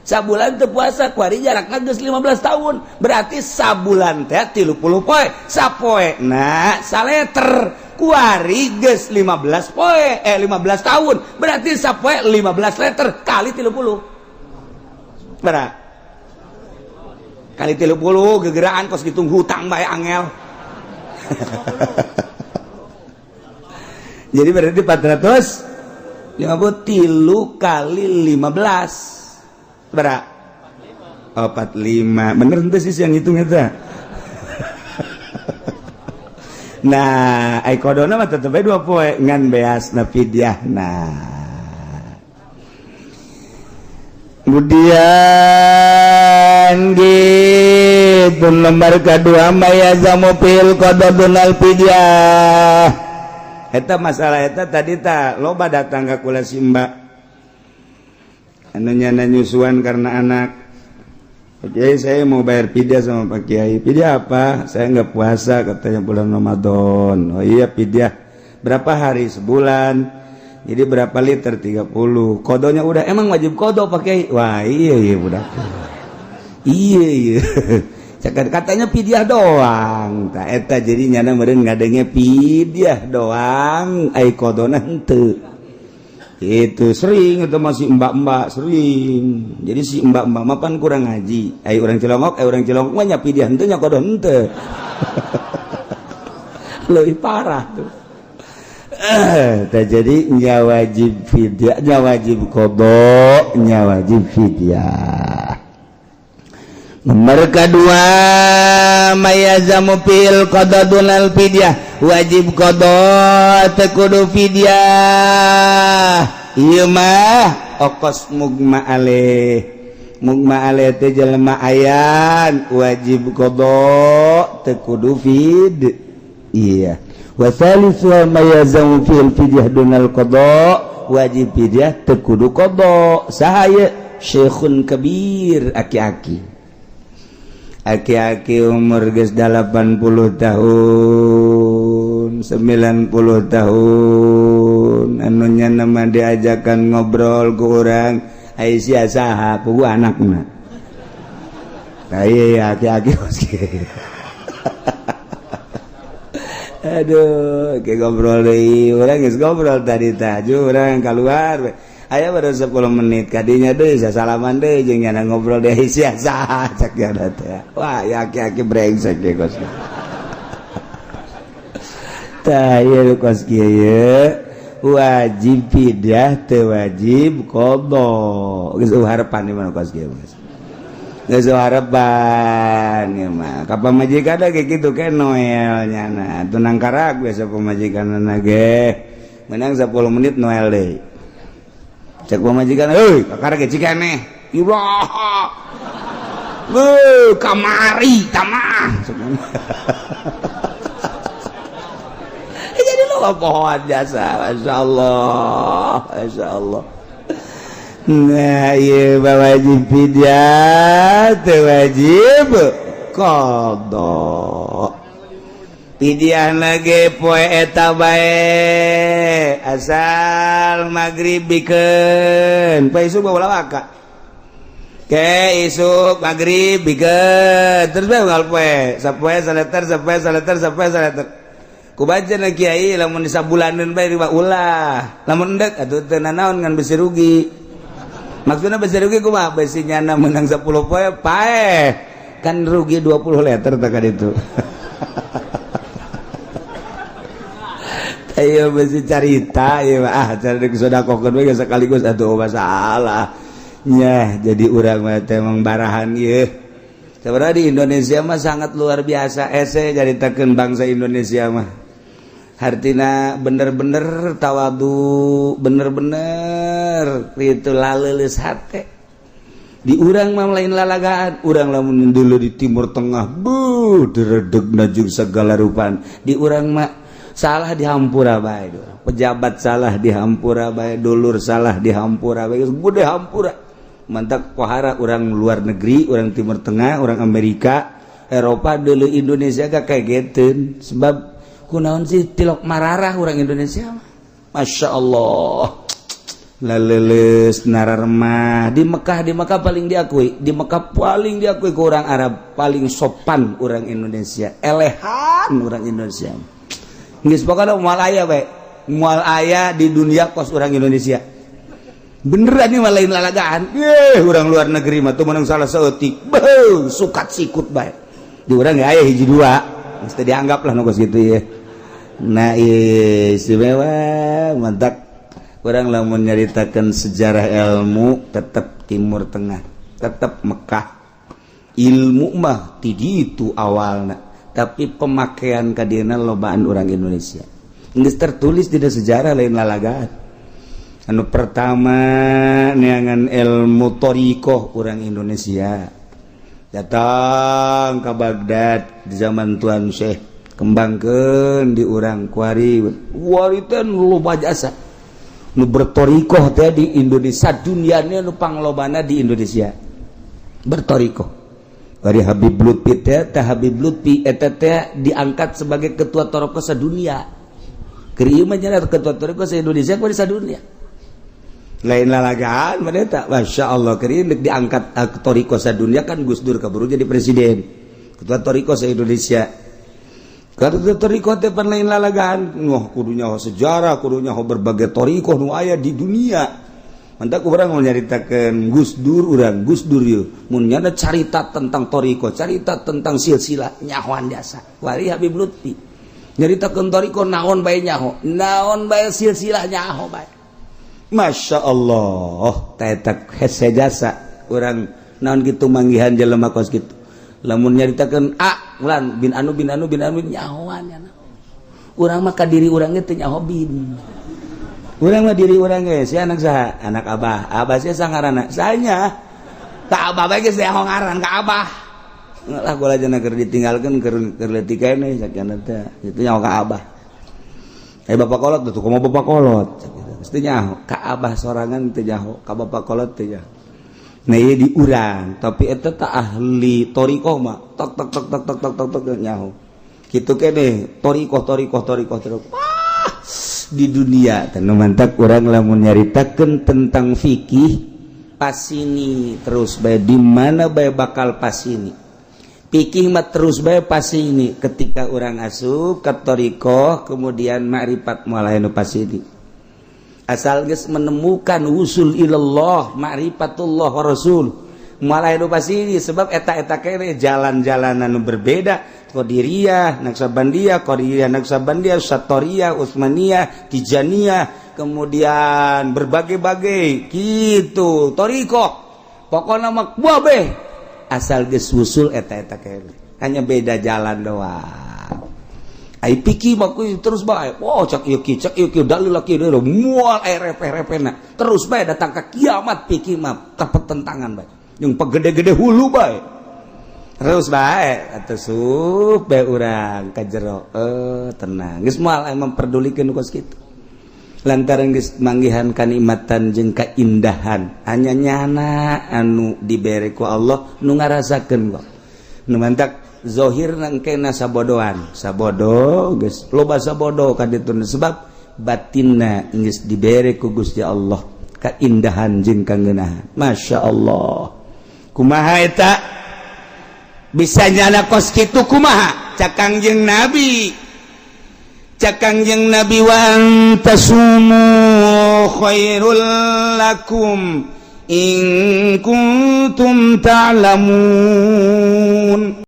Sabulan teu puasa, kuari jarakna geus 15 tahun. Berarti sabulan teh 30 poe, sapoe. Nah, saleter, kuari geus 15 poe, eh, 15 tahun. Berarti sapoe 15 liter kali 30. Berapa? Kali 30 gegeraan kos gitu, hutang bae angel. Jadi berarti 450 tilu kali 15 berapa? Oh, 45. Bener ente sih yang hitung eta. Nah, ai qadana mah tetep bae 2 poe, ngan beasna fidyah. Nah, kemudian gitu lembar kedua, ma yalzamu fihil qada dunal fidyah. Eta masalah eta tadi ta loba datang ka kula si mbak anu nyana nyusuan karena anak. "Pak Kiai, saya mau bayar fidyah sama Pak Kiai." "Fidyah apa?" "Saya nggak puasa," katanya, "bulan Ramadan." "Oh iya, fidyah berapa hari?" "Sebulan." "Jadi berapa liter?" "30." "Qodonya udah?" "Emang wajib qodo, Pak Kiai?" "Wah, iya, udah, iya." Cakap katanya fidyah doang. Tak eta jadi nyana meureun ngadenge fidyah doang, ai qadona henteu. Itu sering, itu masih mbak-mbak sering. Jadi si mbak-mbak mah pan kurang ngaji. Ai urang Cilongok, ai urang Cilongok mah nya fidyah henteu, nya qado henteu. Leuwih parah tuh. Eh, jadi nya wajib fidyah, nya wajib qada, nya wajib fidyah. Nomor kedua, ma yalzamu fihil qada dunal fidyah, wajib qada teu kudu fidyah. Ieu mah okos mugma alaih. Mugma alaih teh jelema ayan, wajib qada teu kudu fid. Iya. Wa thalithu, ma yalzamu fil fidyah dunal qada, wajib fidyah teu kudu qada. Saha ieu? Syekhun kabir, aki-aki. Aki-aki umur geus 80 tahun, 90 tahun, anu nya nama diajakan ngobrol ke orang, ai sia saha? Puguh anakna. Nah, iya, aki-aki. Aduh, kayak ngobrol deui, urang geus ngobrol tadi taju urang keluar. Aya baru 10 menit kadinya deui, salaman deui jeung nyana ngobrol deui, sia saha cak nyana teh. Wah, ya aki-aki brengsek ge kos. Tah, ieu kos kieu ye. Wajib fidyah teu wajib qada. Geus harapan di mana kos kieu, Mas? Geus harapan ya mah. Ka pamajikan kayak gitu ke Noel nyana. Tunang karak biasa pamajikanna ge. Menang 10 menit Noel deui. Cek pamajikan, "Heuy, kakara ge cikaneh." Iraha. Heuh, kamari tamah. Jadi lo pohon jasa, Masya Allah, Masya Allah. Nah, iya, wajib fidyah teu wajib qada. Fidyah lagi poe eta bae, asal maghrib bikeun poe isuk bawa waka. Ke isuk maghrib bikeun terus bae unggal poe, sapoe saleter, sapoe saleter, sapoe saleter. Ku baca na kiai, lamun disabulaneun bae riba ulah. Lamun endek atuh teu nanaon, ngan besi rugi. Maksudna besi rugi kumaha? Besi nyana menang 10 poe paeh. Kan rugi 20 liter tak itu. Ayo besi carita ieu, ah, cari sodakohkeun we sekaligus atuh masalah. Nyah, jadi urang mah teh emang barahan ieu. Sebenarnya di Indonesia mah sangat luar biasa ese caritakeun bangsa Indonesia mah. Hartina bener-bener tawadu, bener-bener itu laleuleus hate. Di urang mah lain lalagaan, urang lamun dulu di Timur Tengah, buh, diredegna jeung segala rupan. Di urang mah salah dihampura bae, pejabat salah dihampura bae, dulur salah dihampura bae, gede hampura. Mantap pohara orang luar negeri, orang Timur Tengah, orang Amerika, Eropa dulu Indonesia gak kayak gitu. Sebab kunaon sih tilok mararah orang Indonesia mah. Masya Allah. Laleles nararemah di Mekah, di Mekah paling diakui, di Mekah paling diakui ke orang Arab, paling sopan orang Indonesia, elehan orang Indonesia. Geus pokokna moal aya bae, moal aya di dunia kos orang Indonesia. Beneran ini mah lain lalagaan. Ye, orang luar negeri mah tuh menang salah saeutik. Beuh, sukat sikut bae. Di urang ge aya hiji dua. Mesti dianggap lah nu kos gitu ya. Nah, istimewa mantap. Urang lamun nyaritakeun sejarah ilmu tetap Timur Tengah, tetap Mekah. Ilmu mah ti ditu awalna, tapi pemakaian kadieuna lobaan orang Indonesia. Geus tertulis di sejarah, lain lalagaan. Anu pertama neangan ilmu thoriqoh orang Indonesia, datang ke Baghdad di zaman Tuan Syekh, kembangkeun di urang kuari wari teh loba jasa nu berthoriqoh teh di Indonesia, dunianya nu panglobana di Indonesia berthoriqoh. Dari Habib Lutfi teh, teh Habib Lutfi eta teh diangkat sebagai ketua thoriqoh sadunia. Keur ieu mah nya ketua thoriqoh sa Indonesia kuari sadunia, lain lalagaan mana tak. Masya Allah, keur ieu diangkat thoriqoh sadunia kan Gus Dur kaburu jadi presiden, ketua thoriqoh sa Indonesia. Ketua thoriqoh teh pan lain lalagaan. Wah, kudu nyaho sejarah, kudu nyaho berbagai thoriqoh nu aya di dunia. Mantap urang mau nyaritakeun Gus Dur, urang Gus Dur yeuh mun nyana carita tentang thoriqoh, carita tentang silsilah, nyahoan jasa. Wali Habib Lutfi nyaritakeun thoriqoh naon bae nyaho, naon bae silsilah nyaho bae. Masya Allah, tetek hese jasa urang naon gitu manggihan jelema kos gitu. Lamun nyaritakeun A lan bin anu bin anu bin anu nyahoan nya. Urang mah ka diri urang ge teu nyaho bin. Urang mah diri urang ge si anak saha? Anak abah. Abah sia sangaranna? Sanya. Ka abah bae geus nyaho ngaran ka abah. Lah gua aja keur ditinggalkeun keur keur leutik keneh sakian teh. Itu nyaho ka abah. Eh, bapak kolot tuh, kumaha bapak kolot? Mesti nyaho ka abah sorangan teu nyaho, ka bapak kolot teu nyaho. Nah, ieu di urang, tapi eta tak ahli thoriqoh mah tok tok tok tok tok tok tok tok nyaho. Kitu keneh thoriqoh thoriqoh thoriqoh thoriqoh. Wah, di dunia teh nu mantak urang lamun nyaritakeun tentang fikih pasini terus bae, di mana bae bakal pasini. Fikih mah terus bae pasini ketika urang asup ka thoriqoh, kemudian makrifat moal aya nu pasini. Asal geus menemukan usul ilallah, ma'rifatullah wa rasul, moal aya nu pasini, sebab eta-eta kene jalan-jalanan nu berbeda. Qadiriyah, Naqsyabandiyah, Qadiriyah, Naqsyabandiyah, Satoriyah, Utsmaniyah, Tijaniyah, kemudian berbagai-bagai gitu thoriqoh. Pokoknya mah kabeh asal geus usul eta-eta kene, hanya beda jalan doang. Ai pikir mah terus bae. Oh, cak ieu ki, cak ieu ki, dalil ki deui moal aya repeh-repehna. Terus bae datang ke kiamat pikir mah tentangan bae. Jeung pegede-gede hulu bae. Terus bae atuh sup bae urang ka jero. Eh, tenang. Geus moal aya memperdulikeun kos kitu. Lantaran geus manggihan kanikmatan jeung kaindahan, hanya nyana anu dibere ku Allah nu ngarasakeun kok. Nu mantak zohir nangkena sabodoan, sabodo geus loba sabodo ka ditu, sebab batinna geus dibere ku Gusti Allah kaindahan jeung kangeunahan. Masya Allah. Kumaha eta bisa nyana kos kitu? Kumaha cak Kangjeng Nabi? Cak Kangjeng Nabi, "Wa antasumu khairul lakum in kuntum ta'lamun."